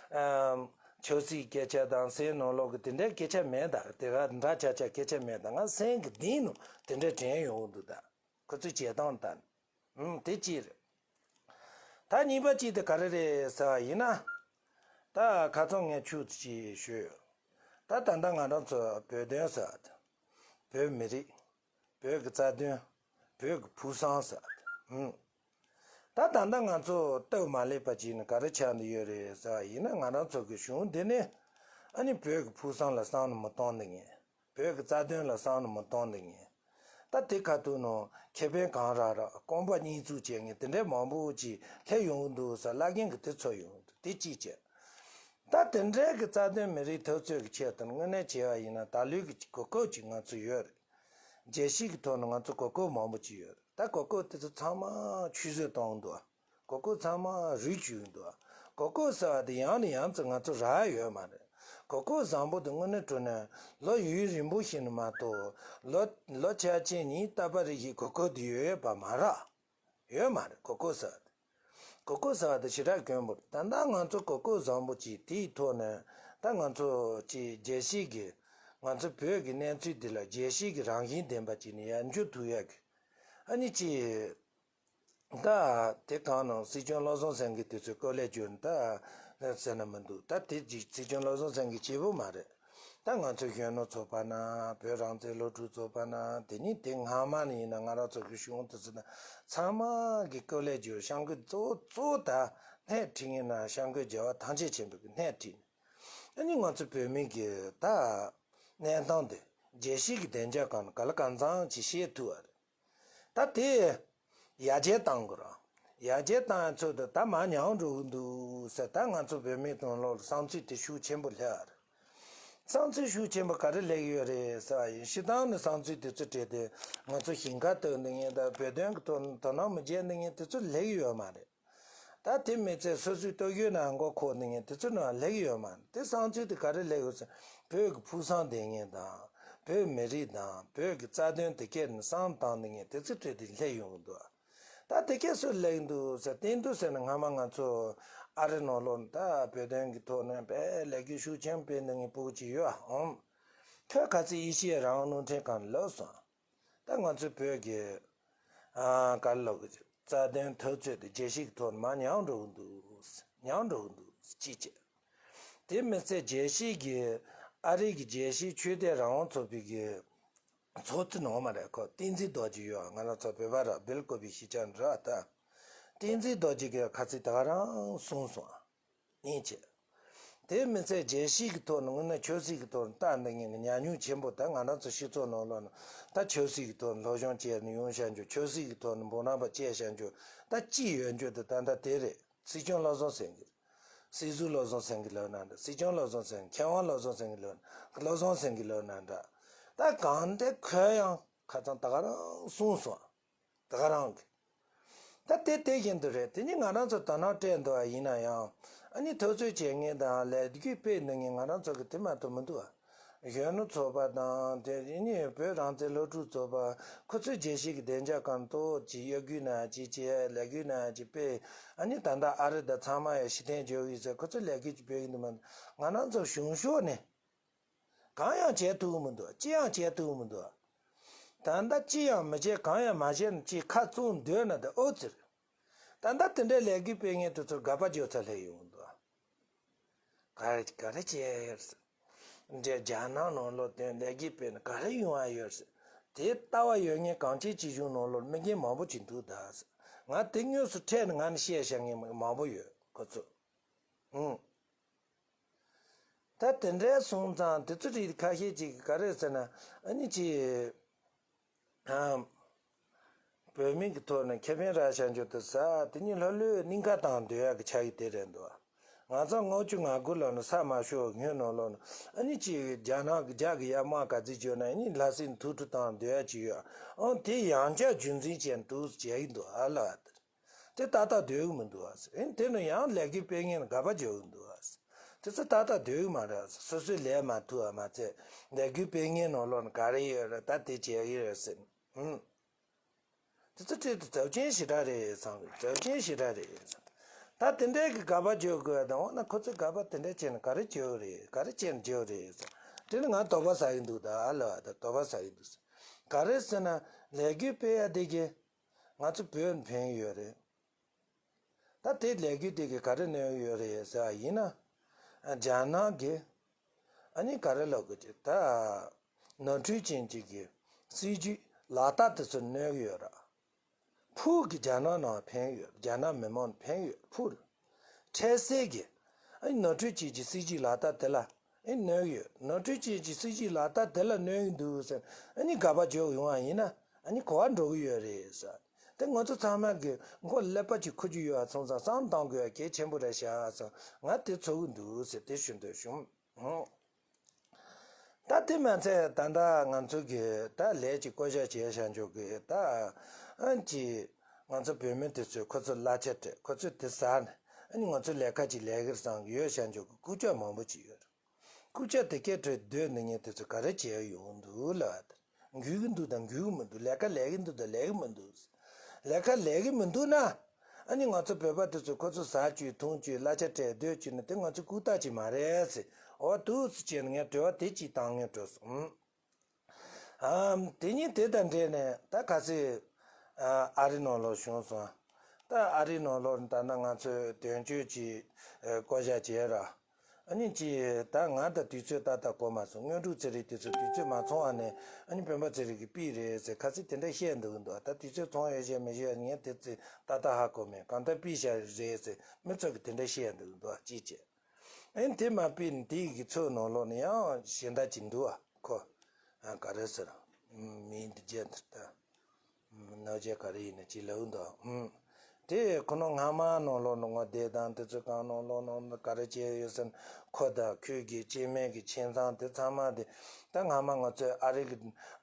ཨམ་ཆབ་སྲིད་སྐད་ཆ་དང་སེམས་ནང་ལོགས་གི་དེ་འདྲའི་སྐད་ཆ་མེད། ད་དེ་ག་འདྲ་ཆ་ཆ་སྐད་ཆ་མེད། ད་ང་སེམས་གི་གཏིང་ནང་དེ་འདྲའི་དྲན་ཡོང་གི་འདུག་ད་ཁོ་ཚོས་བྱེད་སྟངས་ད། ཨུམ། དེ་གཅིག་རེད། ད་གཉིས་པ་གཅིག་དེ་ག་རེ་རེད་ཟེར་བ་ཡིན་ན། ད་ཁ་སང་ངས་ཆུ་ཅིག་ཞུས་ཡོད། ད་ད་ལྟ་ང་རང་ཚོ་བོད་དོན་ཟེར་བ་དང་། བོད་མི་རིགས། བོད་ཀྱི་རྩ་དོན། བོད་ཀྱི་ཕུགས་བསམ་ཟེར་བ་དང་། ཨུམ། ད་ད་ལྟ་ང་ཚོ་སྟབས་མ་ལེགས་པ་ཅིག་ནི་ག་རེ་ཆགས་འདི་ཡོད་རེད་ཟེར་བ་ཡིན་ན། ང་རང་ཚོ་གི་གཞུང་འདི་ནི་ཨ་ནི་བོད་ཀྱི་ཕུགས་བསམ་ལ་བསམ་བློ་མི་གཏོང་འདི་ངས། བོད་ཀྱི་རྩ་དོན་ལ་བསམ་བློ་མི་གཏོང་འདི་ངས། ད་དེ་ཁ་ཐུག་ནང་ཁེ་ཕན་གང་རག་རག་རྐང་པ་གཉིས་བཙུགས་བྱས་ངས་དེ་འདྲའི་མང་པོ་ཅིག་སླེབས་ཡོང་གི་འདུག་ཟེར་བླ་རྒན་གྱིས་དེ་ཚོར་ཡོང་གི་འདུག་དེ་གཅིག་བྱས། ད་དེ་འདྲའི་གི་རྩ་དོན་མི་རིགས་འཐབ་རྩོད་ཀྱི་ཆེད་དུ་དངོས་གནས་བྱས་པ་ཡིན་ན་ད་ལོའི་གི་གོ་སྐབས་ཅིག་ང་ཚོ་ཡོད་རེད། རྒྱལ་སྤྱི་གི་ཐོག་ནས་ང་ཚོ་གོ་སྐབས་མང་པོ་ཅིག་ཡོད་རེད། ད་གོ་སྐབས་དེ་ཚོ་ཚང་མ་ཆུད་ཟོས་གཏོང་གི་འདུག་གོ་སྐབས་ཚང་མ་རུལ་བཅུག་འདུག་གོ་སྐབས་ཟེར་བ་དེ་ཡང་ནས་ཡང་དུ་ང་ཚོ་རག་ཡོད་མ་རེད། གོ་སྐབས་བཟང་པོ་དེ་དངོས་གནས་དྲང་གནས་ལོ་ཡུན་རིང་པོ་ཞིག་ནས་མ་གཏོགས་ལོ་ལོ་ཆ་ཆེན་ཉིན་རྟག་པ་རེ་བཞིན་གོ་སྐབས་དེ་ཡོད་ཡོད་པ་མ་རེད། ཡོད་མ་རེད་གོ་སྐབས་ཟེར་བ་དེ། གོ་སྐབས་ཟེར་བ་དེ་ཞེ་དྲག་དཀོན་པོ་རེད། ད་ལྟ་ང་ཚོ་གོ་སྐབས་བཟང་པོ་ཅིག་དེའི་ཐོག་ནས་ད་ང་ཚོ་ཅིག་རྒྱལ་སྤྱི་གི་ང་ཚོ་བོད་ཀྱི་གནས་ཚུལ་འདི་ལ་རྒྱལ་སྤྱི་གི་རང་བཞིན་ལྡན་པ་ཅིག་ནས་ཡར་འཇུ་ཐུབ་ཡག་གི་ཨ་ནི་ཅིག་ད་དེ་གང་ནང་སྲིད་སྐྱོང་བློ་བཟང་སེང་གེ་དེ་ཚོས་བཀོད་ལེགས་བརྗོད་ད་ཟེར་ན་མི་འདུག་ད་དེ་ཅིག་སྲིད་སྐྱོང་བློ་བཟང་སེང་གེ་གཅིག་པུ་མ་རེད། ད་ང་ཚོའི་གཞོན་ནུ་ཚོགས་པ་ན་བོད་རང་བཙན་སློབ་ཕྲུག་ཚོགས་པ་ན་དེ་ནི་དེ་སྔ་མ་ནས་ཡིན་ན་ང་རང་ཚོ་གི་གཞུང་དུ་ཟིན་ན་ཚང་མ་གི་བཀོད་ལེགས་བརྗོད་བྱ་འགུལ་གཙོ་བོ་གཙོ་བོ་ད་སྣེ་ཁྲིད་ཡིན་ན་བྱ་འགུལ་རྒྱལ་བ་ཐམས་ཅད་མཁྱེན་པའི་གི་སྣེ་ཁྲིད་ནས་ཨ་ནི་ང་ཚོ་བོད་མི་གི་ད་གནས་སྟངས་དེ་རྒྱལ་སྤྱི་གི་བདེ་འཇགས་སྒང་ནས་ག་ལ་གང་འཚམ་ཅིག་ཤེས་ཐུབ་པ་རེད། ད་དེ་ཡར་རྒྱས་གཏང་དགོས་ར། ཡར་རྒྱས་གཏང་ཡ་ཚོད་དུ་ད་མར་ཉམས་འགྲོ་གི་འདུག་ཟེར། ད་ང་ཚོ་བོད་མི་དང་ལོག་ལ་བསམ་ཚུལ་དེ་ཤུགས་ཆེན་པོ་སླེབས་ཡོད་རེད། བསམ་ཚུལ་ཤུགས་ཆེན་པོ་ག་རེ་སླེབས་ཡོད་རེད་ཟེར་བ་ཡིན། སྤྱིར་བཏང་ནས་བསམ་ཚུལ་དེ་ཚོ་སྤྲད་དེ་ང་ཚོ་ཞེན་ཁ་གཏོང་འདི་ངས་ད་བོད་དོན་གྱི་ཐོག་ནས་དོ་སྣང་མི་བྱེད་འདི་ངས་དེ་ཚོ་སླེབས་ཡོད་མ་རེད། ད་དེ་མི་ཚད་སོ་སོའི་སྟོབས་ཤུགས་ནང་མགོ་འཁོར་ནས་ངས་དེ་ཚོ་ནང་སླེབས་ཡོད་མ་རེད། དེ་བསམ་ཚུལ་དེ་ག་རེ་སླེབས་ཡོད་ཟེར། བོད་ཀྱི་ཕུགས་བསམ་ལྡན་མཁན་དང་བོད་མི་རིགས་དང་བོད་ཀྱི་རྩ་དོན་དེ་སྐད་ནས་བསམ་བཏང་ནས་ངས་དེ་ཚོ་སྤྲད་དེ་སླེབས་ཡོང་གི་འདུག་ད་དེ་སྐད་སུ་སླེབས་འདུག་ཟེར། བསྟན་འདུག་ཟེར་ན་སྔ་མ་ང་ཚོ་ཨ་རི་ནང་ལོགས་ད་བོད་དོན་གྱི་ཐོག་ནས་དཔེ་ལས་འགུལ་ཤུགས་ཆེན་སྤེལ་འདི་ངས་སྤུ་གུ་ཅིག་ཡོད་ཨང་། ཁྱོད་ག་ཚོད་ཨེ་ཤི་ཡའི་རང་དབང་རླུང་འཕྲིན་ཁང་ནས་ལབ་སོང་། ད་ང་ཚོ་བོད་ཀྱི་ཨ་ག་རེ་ལབ་དགོས་རེད། རྩ་དོན་འཐབ་རྩོད་དེ་རྒྱལ་སྤྱིའི་ཐོག་ནས་མར་ཉམས་འགྲོ་གི་འདུག་ཉམས་འགྲོ་གི་འདུག་ཅེས་བྱས། དེ་མི་ཚད་རྒྱལ་སྤྱིའི་གི་ཨ་རི་གི་རྒྱལ་སྤྱིའི་ཆོས་དད་རང་དབང་ཚོགས་པའི་གི་ ཚོགས་གཙོ་ནང་མ་རེད། ཁོ་བསྟན་འཛིན་རྡོ་རྗེ་ཡོད། ང་རང་ཚོ་བོད་པ་ར་སྦེལ་ཀོབ་པའི་གཞིས་ཆགས་འདྲ་ད། བསྟན་འཛིན་རྡོ་རྗེ་གི་ཁ་ཚིག་ད་ག་རང་གསུངས་སོང་། ཨ་ནི་བྱས། དེ་མི་ཚད་རྒྱལ་སྤྱི་གི་ཐོག་ནས་དངོས་གནས་ཆབ་སྲིད་ཀྱི་ཐོག་ནས་ད་འདི་ངས་ཉམས་མྱོང་ཆེན་པོ་ད་ང་རང་ཚོ་སྤྱི་ཚོགས་ནང་ལོགས་ནས་ད་ཆབ་སྲིད་ཀྱི་ཐོག་ནས་སློབ་སྦྱོང་བྱས་ནས་ཡོང་བཞག་རྒྱུ། ཆབ་སྲིད་ཀྱི་ཐོག་ནས་འབུམ་རམས་པ་བྱས་བཞག་རྒྱུ། ད་ཅི་ཡོད་རྒྱུ་དེ་ད་ད་དེ་རེད། སྲིད་སྐྱོང་བློ་བཟང་སེང་གེ། སྲིད་ཟུར་བློ་བཟང་སེང་གེ་ལབ་ན་འདྲ། སྲིད་སྐྱོང་བློ་བཟང་སེང་གེ། མཁས་དབང་བློ་བཟང་སེང་གེ་ལབ་ན། བློ་བཟང་སེང་གེ་ལབ་ན་འདྲ། ད་གང་འདྲ་ཁོས་ཡང་ཁ་ཚང་ད་ག་རང་གསུངས་སོང་། ད་ག་རང་གི། ད་དེ་དེ་བཞིན་དུ་རེད། དེ་ནི་ང་རང་ཚོ་དོ་སྣང་སྤྲད་འདུག་པ་ཡིན་ན་ཡང་། ཨ་ནི་འཐབ་རྩོད་བྱེད་མཁན་དང་ལས་འགུལ་སྤེལ་འདུག་མཁན་ང་རང་ཚོ་གི་དེ་མ་གཏོགས་མི་འདུག་པ། གཞོན་ནུ་ཚོགས་པ་དང་དེ་ནི་བོད་རང་བཙན་སློབ་ཕྲུག་ཚོགས་པ། ཁོ་ཚོས་རྒྱལ་སྤྱི་གི་བདེ་འཇགས་སྒང་ཏོག་ཅིག་གཡོ་སྒྱུ་ན་ཅིག་བྱས། ལས་འགུལ་ན་ཅིག་སྤེལ། ཨ་ནི་ད་ལྟ་ཨ་རི་དང་ཚང་མ་ཡང་ཕྱིར་འཐེན་བྱེད་ཀྱི་ཡོད་ཟེར། ཁོ་ཚོས་ལས་འགུལ་ཅིག་སྤེལ་གྱི་འདུག་མ་གཏོགས་ང་རང་ཚོ་གཞུང་ཕྱོགས་ནས་གང་ཡང་བྱེད་ཐུབ་ཀྱི་མི་འདུག་ཅི་ཡང་བྱེད་ཐུབ་ཀྱི་མི་འདུག་ད་ལྟ་ཅི་ཡང་མི་བྱེད། གང་ཡང་མ་བྱས་ན་ཅིག་ཁ་བཙུམ་སྡོད་ན་དེ་ཨོ་ཙི་རེད། ད་ལྟ་དེ་འདྲའི་ལས་འགུལ་སྤེལ་མཁན་དེ་ཚོར་དགག་པ་རྒྱག་ས་སླེབས་ཡོང་གི་འདུག་ག་རེ་ག་རེ་བྱས་ཡོད་ཟེར། འདྲ་རྒྱ་ནག་ནང་ལོགས་དེ་ལས་འགུལ་སྤེལ་ན་ག་རེ་ཡོང་ཨ་ཡོད་ཟེར། དེ་ལྟ་བ་ཡོད་མཁན་གངས་ཅན་སྐྱིད་གཤོངས་ནང་ལོགས་མི་རྒན་མང་པོ་ཅིག་འདུག་ད་ཟེར། ང་དེ་དངོས་སུ་འཕྲད་ནས་ང་ནས་བཤད་བཞག་མཁན་མང་པོ་ཡོད་ཁོ་ཚོ། ཨང་། ད་དེ་འདྲའི་སོང་ཙང་དེ་ཚོ་རིགས་ཁ་ཤས་ཅིག་ག་རེ་ཟེར་ན། ཨ་ནི་ཅི། ཨམ། བོད་མི་གི་ཐོག་ནས་ཁེ་ཕན་རག་བཞག་རྒྱུ་དེ་ཟ། དེ་ཉིད་ལྷོད་ལྷོད་སྙིང་ཁ་བཏང་སྡོད་ཡག་གི་ཆགས་ཀྱི་དེ་རེད་འདུག་ང་ཚོ་ལྔ་བཅུ་ང་དགུ་ལོ་ནས་ས་མ་ཤོར་སྔོན་ནང་ལོགས་ནས་ཨ་ནི་ཅི་རྒྱ་ནག་གི་རྒྱ་གི་ཡར་དམག་ག་ཚོད་བྱུང་ན་ཨ་ནི་ལྷ་སའི་ཐུགས་སྤྲོ་བཏང་སྡོད་ཡག་ཅིག་ཡོད། ཨང་། དེ་ཡང་བསྐྱར་རྒྱུན་འཛིན་བྱས་འདུག་བྱས་ཀྱི་འདུག་ཨ་ལ་ཨ་དེ། དེ་ཏག་ཏག་སྡོད་ཀྱི་མི་འདུག་ཨ་ཟེར། ཨེ་དེ་ནི་ཡང་ལས་འགུལ་སྤེལ་མཁན་ལ་དགག་པ་རྒྱག་གི་འདུག་ཨ་ཟེར། དེ་ཚོ་ཏག་ཏག་སྡོད་ཀྱི་མ་རེད་ཨ་ཟེར། སོ་སོས་ལས་མ་ཐུབ་པ་མ་ཚད་ལས་འགུལ་སྤེལ་མཁན་ནང་ལོགས་ན་ག་རེ་ཡོད་རེད། ད་དེ་བྱས་ཡོད་རེད་ཟེར། ཧུམ། དེ་ཚོ་ཁྲིད་དུ་རྫབ་ཆེན་ཞེ་དྲག་རེད་བསམ་གི། རྫབ་ཆེན་ཞེ་དྲག་རེད་བསམ། ད་དེ་འདྲའི་གི་དགག་པ་རྒྱག་དགོས་དང་འོ་ན་ཁོ་ཚོས་དགག་པ་དེ་འདྲ་བྱས་ན་ག་རེ་བྱེད་རེད། ག་རེ་བྱས་ན་བྱེད་རེད་བསམ། དེ་ནི་ང་དོགས་པ་ཟ་གི་འདུག་ད་ཨ་ལ་བ་ད་དོགས་པ་ཟ་གི་འདུག་ཟེར། ག་རེ་ཟེར་ན་ལས་འགུལ་སྤེལ་ཡ་དེ་གི་ང་ཚོ་བོད་ཕན་ཡོད་རེད། ད་དེ་ལས་འགུལ་དེ་གིས་ག་རེ་གནོད་ཡོད་རེད་ཟེར་བ་ཡིན་ན། རྒྱ་ནག་གིས་ཨ་ནི་ག་རེ་ལབ་དགོས་ཀྱི་ད། ནོར་འཁྲུལ་ཅན་གཅིག་གི་སྲིད་ཇུས་ལག་བསྟར་དེ་ཚོ་གནོད་ཀྱི་ཡོད་ར། ཕུགས་ཀྱི་རྒྱ་ནག་ནང་ཕན་ཡོད། རྒྱ་ནག་མི་མང་ཕན་ཡོད་ཕུགས། འཕྲལ་སེལ་གྱི་ཨ་ནི་ནོར་འཁྲུལ་ཅན་གྱི་སྲིད་ཇུས་ལག་བསྟར་དེ་ལ། ཨེ་གནོད་ཡོད། ནོར་འཁྲུལ་ཅན་གྱི་སྲིད་ཇུས་ལག་བསྟར་དེ་ལ་གནོད་ཀྱི་འདུག་ཟེར། ཨ་ནི་དགག་པ་རྒྱག་ཡོང་བ་ཡིན་ན་ཨ་ནི་གོ་བ་འགྲོ་གི་ཡོད་རེད་ཟེར། དེ་ང་ཚོ་ཚང་མ་གི་མགོ་ཀླད་པ་ཅིག་འཁོར་རྒྱུ་ཡོད་པ་སོང་ཙང་བསམ་བློ་གཏོང་དགོས་ཡ་གལ་ཆེན་པོ་རེད་ཤག་ཟེར། ང་དེ་ཚོར་གི་འདུག་ཟེར་དེ་ཞུ་འདོད་བྱུང་། ད་དེ་མ་ཚད་ད་ལྟ་ང་ཚོ་གི་ད་ལས་ཀྱི་བསྐོ་བཞག་བྱས་བཞག་འཇོག་གི་ད་ཨ་ནི་ཅི་ང་ཚོ་བོད་མི་དེ་ཚོས་ཁོ་ཚོ་གླ་ཆ་སྤྲད། ཁོ་ཚོས་དེ་ཟ་ནས་ཨ་ནི་ང་ཚོ་ལས་ཀ་ཅིག་ལས་ཀྱི་རེད་བསམ་གི་ཡོད་བཞག་འཇོག་གི་རྐུབ་ཀྱག་མང་པོ་ཅིག་ཡོད་རེད། རྐུབ་ཀྱག་དེ་སྐད་འཕྲོས་སྡོད་འདི་ངས་དེ་ཚོ་ག་རེ་བྱས་ཡོང་འདུག་ལབ་པ་དེར། འགུལ་གི་འདུག་དང་འགུལ་གི་མི་འདུག་ལས་ཀ་ལས་གི་འདུག་དང་ལས་གི་མི་འདུག་ལས་ཀ་ལས་གི་མི་འདུག་ན། ཨ་ནི་ང་ཚོ་བོད་པ་དེ་ཚོ་ཁོ་ཚོ་ཟ་བཅུག་འཐུང་བཅུག་གླ་ཆ་སྤྲད་སྡོད་བཅུག་ན་དེ་ང་ཚོ་རྐུབ་སྟེགས་ཅིག་མ་རེད་ཟེར། འོ་འདུག་སེ་བྱས་ནས་ངས་དྲི་བ་དེ་གཅིག་བཏང་ངས་འགྲོ་སོང་། ཨམ། དེ་ཉིན་དེ་དང་འབྲེལ་ནས་ད་ག་ཚོད་ཨ་རི་ནང་ལོགས་བྱུང་སོང་། ད་ཨ་རི་ནང་ལོགས་ད་ལྟ་ང་ཚོས་དོན་གཅོད་ཀྱི་ཨ་བསྐོ་བཞག་བྱས་ར། ཨ་ནི་ཅི་ད་ང་ད་དུས་ཚོད་ཏག་ཏག་གོ་མ་སོང་། དངོས་གྲུབ་ཚེ་རིང་དེ་ཚོ་དུས་ཚོད་མ་ཚང་བ་ནས་ཨ་ནི་སྤེན་པ་ཚེ་རིང་གིས་ཕུད་རེད་ཟེར་ཁ་ཚིག་དེ་འདྲ་བཤད་འདུག་འདུག་ད་དུས་ཚོད་ཚང་ཡོད་བཤད་མི་བཤད་ངས་དེ་ཚོ་ཏག་ཏག་ཧ་གོ་མེད། གང་ལྟར་ཕུད་བཞག་རེད་ཟེར་མི་ཚོ་གིས་དེ་འདྲ་བཤད་འདུག་འདུག་ཅི་བྱེད། ཨེ་དེ་མ་ཕུད་ནས་དེ་གི་ཚོའི་ནང་ལོགས་ནས་ཡང་གཞན་དག་ཅིག་འདུག་ཨ་ཁོ། ཨ་ག་རེ་ཟེར། མིང་འདི་བརྗེད་འདུག་ད། ནག་ཅེ་ག་རེ་ཡིན་ན་ཅི་ལབ་འདུག་ཨུམ། དེ་ཁོ་ནོ་སྔ་མ་ནང་ལོགས་ནང་ང་བསྡད་དང་དེ་ཚོ་གང་ནང་ལོགས་ནང་ག་རེ་བྱས་ཡོད་ཟེར་ན་ཁོ་དང་ཁོའི་གི་སྐྱེ་དམན་གི་ཁྱིམ་ཚང་དེ་ཚང་མ་དེ་ད་སྔ་མ་ང་ཚོའི་ཨ་རི་གི་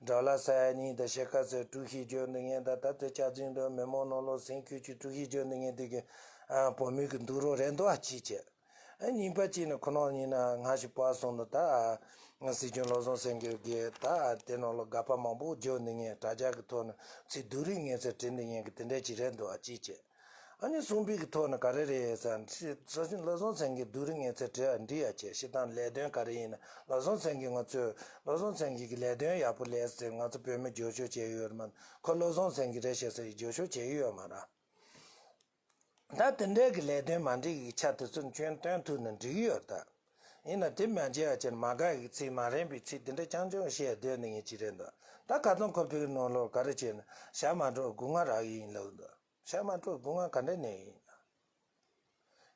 ཌོ་ལར་ས་ཡ་གཉིས་དང་ཕྱེད་ཀ་ཚོའི་དཀྲུག་ཤིང་རྒྱག་འདི་ངས་ད་ད་དེ་ཆ་འཛིན་དུ་མི་མང་ནང་ལོགས་ཟིང་ཁུལ་གྱི་དཀྲུག་ཤིང་རྒྱག་འདི་ངས་དེ་གི་ཨ་བོད་མི་གི་འདུག་རོགས་རེད་འདུག་ཨ་ཅི་བྱས། ཨ་གཉིས་པ་གཅིག་ནི་ཁོ་ནོ་ཡིན་ན་སྔ་ཕྱི་པ་སོང་ནི་ད། སྲིད་སྐྱོང་བློ་བཟང་སེང་གེ་གིས་ད་དེ་ནང་ལ་དགག་པ་མང་པོ་བརྗོད་འདི་ངས་དྲ་རྒྱ་གི་ཐོག་ནས་ཚིག་སྡུག་རུས་ངན་ཚད་བྲིས་འདི་ངས་གི་དེ་འདྲ་ཅིག་རེད་འདུག་ཨ་ཅི་བྱས། ཨ་ནི་གསུམ་པའི་གི་ཐོག་ནས་ག་རེ་རེད་ཟེར་ན་སྲིད་སྲིད་སྐྱོང་བློ་བཟང་སེང་གེ་སྡུག་རུས་ངན་ཚད་བྲིས་ཨ་འབྲི་ཨ་བྱས་ཤི་དང་ལས་དོན་ག་རེ་ཡིན་ན་བློ་བཟང་སེང་གེ་ང་ཚོས་བློ་བཟང་སེང་གེ་གི་ལས་དོན་ཡག་པོ་ལས་ཟེར་ང་ཚོ་བོད་མི་རྒྱབ་སྐྱོར་བྱས་ཡོད་རེད་མ་ཁོ་བློ་བཟང་སེང་གེ་རེད་ཤག་ཟེར་རྒྱབ་སྐྱོར་བྱས་ཡོད་མ་རེད། ད་དེ་འདྲའི་གི་ལས་དོན་མ་འགྲིག་གི་ཆ་དེ་ཚོ་ཁྱོན་སྟོན་ཐུབ་ན་འགྲིག་གི་ཡོད་ད། ཡིན་ན་དེ་མ་བརྗེད་ཡ་ཅན་མ་དགའ་ཡི་ཚིག་མ་རན་པའི་ཚིག་དེ་འདྲ་རྐྱང་རྐྱང་བཤད་སྡོད་ནི་ངས་ཅི་རེད་འདུག་ད་ཁ་སང་ཁོ་བོད་ནང་ལོགས་ག་རེ་བྱས་ན་ཞྭ་མ་འགྲོ་སྒོ་ང་རག་ཡིན་ལབ་འདུག་ཞྭ་མ་འགྲོ་སྒོ་ང་ག་འདྲ་ནས་ཡིན།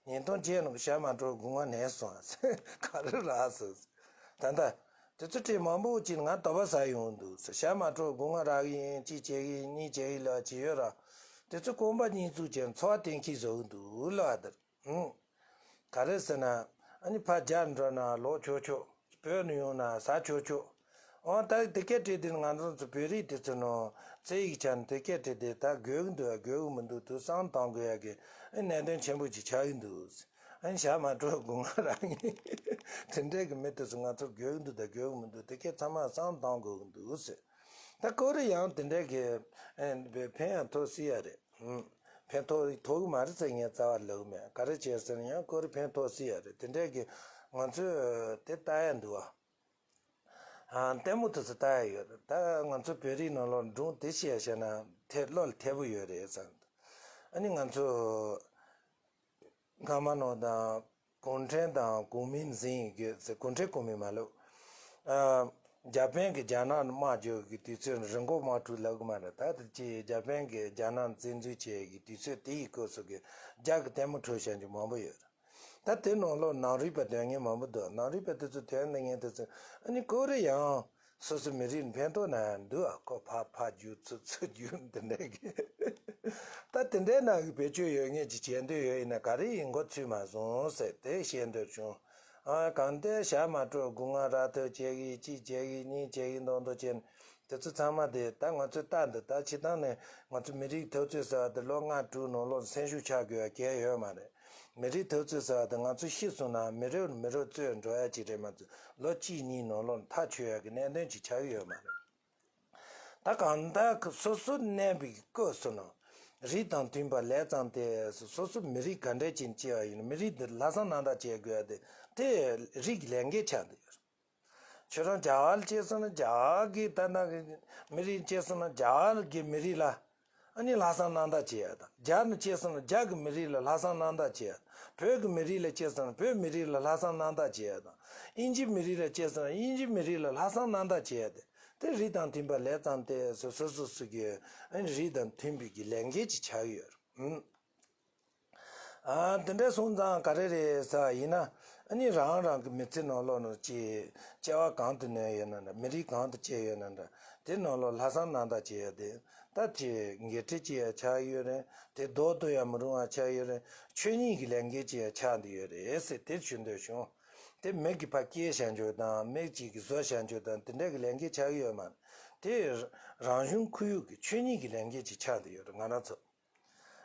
ཉིས་སྟོང་བརྒྱད་ནང་གི་ཞྭ་མ་འགྲོ་སྒོ་ང་ནས་སོང་ཨ་ཟེར་ག་རེ་རག་ཟེར། ད་ལྟ་དེ་ཚོ་བྲིས་མང་པོ་ཅིག་ང་དོགས་པ་ཟ་ཡོང་འདུག་ཟེར། ཞྭ་མ་འགྲོ་སྒོ་ང་རག་ཡིན་གཅིག་བྱེད་ཀྱི་ཡིན་གཉིས་བྱེད་ཀྱི་ལབ་ཅིག་ཡོད་ར། དེ་ཚོ་རྐང་པ་གཉིས་བཙུགས་བྱས་འཚོ་བ་གཏན་འཁེལ་བཟོ་གི་འདུག་ལབ་དེར། ཧུམ། ག་རེ་ཟེར་ན། ཨ་ནི་ཕར་རྒྱ་འགྲོ་ན་ལོག་ཆོག་ཆོག་བོད་ནས་ཡོང་ན་ཟ་ཆོག་ཆོག་འོ་ད་དེ་སྐད་བྲིས་དུས་ང་ཚོ་ཚོ་བོད་རིགས་དེ་ཚོ་ནང་རྩེ་ཡིག་ཆ་ནས་དེ་སྐད་བྲིས་དུས་ད་དགོས་ཀྱི་འདུག་ཨ་དགོས་ཀྱི་མི་འདུག་དུ་བསམ་བཏང་དགོས་ཡ་གི་ཨ་གནད་དོན་ཆེན་པོ་ཅིག་ཆགས་ཀྱི་འདུག་ཨ་ནི་ཞྭ་མ་འགྲོ་སྒོ་ང་རག་ཡིན། དེ་འདྲས་ཀྱི་མི་དེ་ཚོ་ང་ཚོ་དགོས་ཀྱི་འདུག་ད་དགོས་ཀྱི་མི་འདུག་དེ་སྐད་ཚང་མ་བསམ་བཏང་དགོས་ཀྱི་འདུག་ཟེར། ད་ཀོ་རི་ཡང་དེ་འདྲས་ཀྱི་ཨ་ཕན་ཡང་ཐོགས་སྲིད་ཡ་རེད། ཧུམ། ཕན་ཐོགས་ཐོགས་ཀྱི་མ་རེད་ཟེར་ངས་རྩ་བ་ལབ་ཀྱི་མེད། ག་རེ་བྱས་ཟེར་ན་ཡང་ཁོ་རེ་ཕན་ཐོགས་སྲིད་ཡ་རེད། དེ་འདྲས་ཀྱི་ང་ཚོས་དེ་ལྟ་ཡ་འདུག་བ། ཨ་ལྟད་མོ་དེ་ཚོ་ལྟ་ཡ་ཡོད་རེད། ད་ང་ཚོ་བོད་རིགས་ནང་ལོགས་སྒྲུང་དེ་བཤད་བཤད་ན་ཐེ་བློ་ལ་ཐེ་བོ་ཡོད་རེད་བསམ། ཨ་ནི་ང་ཚོ་སྔ་མ་ནང་དང་གུང་ཁྲན་དང་གོང་མིན་ཟིན་གྱི་ཟེར། གུང་ཁྲན་གོང་མིན་མ་ལབ། ཨ། རྒྱ་དཔོན་གྱིས་རྒྱ་ནག་ནས་དམག་རྒྱག་གི་དུས་ཚོད་རི་མགོ་དམག་འཁྲུག་ལབ་གི་མ་རེད། ད་དེ་ཅི་རྒྱ་དཔོན་གྱིས་རྒྱ་ནག་ནས་བཙན་འཛུལ་བྱེད་ཀྱི་དུས་ཚོད་དེ་ཡི་སྐབས་སུ་གི་རྒྱ་གི་ལྟད་མོ་འཁྲབ་བཞག་རྒྱུ་མང་པོ་ཡོད་རེད། ད་དེ་ནང་ལོགས་ནང་རིག་པ་འདོན་མཁན་མང་པོ་འདུག་ནང་རིག་པ་དེ་ཚོ་འདོན་ནས་ངས་དེ་ཚོ་ཨ་ནི་ཀོ་རེ་ཡང་སོ་སོ་མི་རིགས་ཕན་ཐོགས་ན་འདུག་ཨ། ཁོ་ཕ་ཕ་རྒྱུ་ཚུ་ཚུ་རྒྱུ་འདི་འདྲ་གི། ད་དེ་འདྲའི་ནང་གི་བེད་སྤྱོད་ཡོད་ངེས་ཀྱི་བྱེད་འདོད་ཡོད་ཡིན་ན་ག་རེ་ཡིན་མགོ་ཚོས་མ་སོང་ཟེར་དེ་བཤད་འདོད་བྱུང་། ཨ་གང་ལྟར་ཞྭ་མ་འགྲོ་སྒོ་ང་རག་ཐབས་བྱེད་གི་གཅིག་བྱེད་གི་གཉིས་བྱེད་གི་མདོག་མདོག་བྱས་ནས་དེ་ཚོ་ཚང་མ་དེ་ད་ང་ཚོས་ལྟ་འདི་ད་སྤྱིར་བཏང་ནས་ང་ཚོ་མི་རིགས་འཐབ་རྩོད་ཟེར་བ་དེ་ལོ་ལྔ་དྲུག་ནང་ལོགས་སེམས་ཤུགས་ཆག་དགོས་པ་གལ་ཡོད་མ་རེད། མི་རིགས་འཐབ་རྩོད་ཟེར་བ་དེ་ང་ཚོ་ཤི་སོང་ན་མི་རབས་མི་རབས་རྩོད་འགྲོ་ཡ་ཅིག་རེད་མ་གཏོགས་ལོ་གཅིག་གཉིས་ནང་ལོགས་ཐག་ཆོད་ཡ་གི་གནད་དོན་ཅིག་ཆགས་ཀྱི་ཡོད་མ་རེད། ད་གང་ལྟར་སོ་སོ་གནས་པའི་སྐབས་སུ་ནང་རིགས་དང་མཐུན་པ་ལས་བརྩམས་ཏེ་སོ་སོ་མི་རིགས་ག་འདྲས་ཅིག་སྐྱེ་བ་ཡིན་ན་མི་རིགས་འདི་ལྷག་བསམ་རྣམ་དག་བྱེད་དགོས་ཏེ་དེ་རིགས་ཀྱི་ལས་འགན་ཆགས་འདུག་ཁྱོད་རང་རྒྱ་གར་སྐྱེས་སོང་ན་རྒྱ་གར་གྱི་ད་ལྟ་མི་རིགས་སྐྱེས་སོང་ན་རྒྱ་གར་གྱི་མི་རིགས་ལ་ཨ་ནི་ལྷག་བསམ་རྣམ་དག་བྱེད་ཡ་དང་རྒྱ་ནས་སྐྱེས་སོང་ན་རྒྱ་གི་མི་རིགས་ལ་ལྷག་བསམ་རྣམ་དག་བྱེད་ཡ། བོད་ཀྱི་མི་རིགས་ལ་སྐྱེས་སོང་ན་བོད་མི་རིགས་ལ་ལྷག་བསམ་རྣམ་དག་བྱེད་ཡ་དང་དབྱིན་ཇི་མི་རིགས་ལ་སྐྱེས་སོང་ན་དབྱིན་ཇི་མི་རིགས་ལ་ལྷག་བསམ་རྣམ་དག་བྱེད་ཡ་དེ་དེ་རིགས་དང་མཐུན་པ་ལས་བརྩམས་ཏེ་སོ་སོ་སོ་སོ་གི་ཨ་ནི་རིགས་དང་མཐུན་པའི་གི་ལས་འགན་ཅིག་ཆགས་ཡོད་རེད། ཨ་འདི་འདྲ་སོང་ཙང་ག་རེ་རེད་ཟེར་བ་ཡིན་ན་ཨ་ནི་རང་རང་གི་མི་ཚེ་ནང་ལོགས་ནང་ཅི་སྐྱེ་བ་གང་དུ་གནས་ཡོད་ན་འདྲ་མི་རིགས་གང་དུ་སྐྱེས་ཡོད་ན་འདྲ་དེ་ནང་ལོགས་ལྷག་བསམ་རྣམ་དག་བྱེད་ཡ་དེ་ད་དེ་འགན་འཁྲི་ཅིག་ཡང་ཆགས་ཡོད་རེད། དེ་ལྡོག་ཏུ་ཡང་མི་རུང་བ་ཆགས་ཡོད་རེད། ཆོས་ཉིད་ཀྱི་ལས་འགན་ཅིག་ཡང་ཆགས་འདི་ཡོད་རེད་ཟེར་དེ་ཞུ་འདོད་བྱུང་། དེ་མིག་གིས་ཕར་སྐྱེལ་བྱ་འཇོག་དང་མིག་གཅིག་གིས་བཟོ་བྱ་འཇོག་དང་དེ་འདྲ་གི་ལས་འགན་ཆགས་ཡོད་མ་རེད། དེ་རང་གཞུང་ཁོར་ཡུག་གི་ཆོས་ཉིད་ཀྱི་ལས་འགན་ཅིག་ཆགས་འདི་ཡོད་རེད་ང་རང་ཚོ།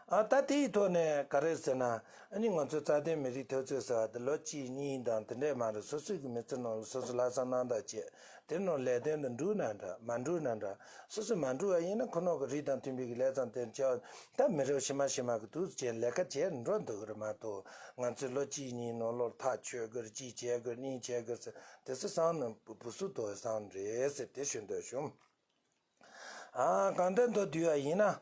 ཨ་ད་དེའི་ཐོག་ནས་ག་རེ་ཟེར་ན་ཨ་ནི་ང་ཚོ་རྩ་དོན་མི་རིགས་འཐབ་རྩོད་ཟེར་བ་དེ་ལོ་གཅིག་གཉིས་དང་དེ་འདྲས་མ་རེད། སོ་སོའི་གི་མི་ཚེ་ནང་ལ་སོ་སོ་ལྷག་བསམ་རྣམ་དག་བྱས་དེ་ནང་ལས་དོན་དུ་འགྲུབ་ན་འདྲ་མ་འགྲུབ་ན་འདྲ་སོ་སོ་མ་འགྲུབ་པ་ཡིན་ན་ཁོ་ནོ་གི་རིགས་དང་མཐུན་པའི་གི་ལས་བསམ་དེ་བྱས་ད་མི་རབས་ཕྱི་མ་ཕྱི་མ་གི་དུས་སུ་བྱས་ལས་ཀ་བྱས་འགྲོ་འདུག་གི་རེད་མ་གཏོགས་ང་ཚོས་ལོ་གཅིག་གཉིས་ནང་ལོགས་ཐག་ཆོད་དགོས་རེད་གཅིག་བྱས་དགོས་གཉིས་བྱས་དགོས་ཟེར་དེ་ཚོ་བསམ་ནས་བུ་སུ་དོ་བསམ་རེད་ཟེར་དེ་ཞུ་འདོད་བྱུང་། ཨ་གང་ལྟར་མདོར་བསྡུས་པ་ཡིན་ན།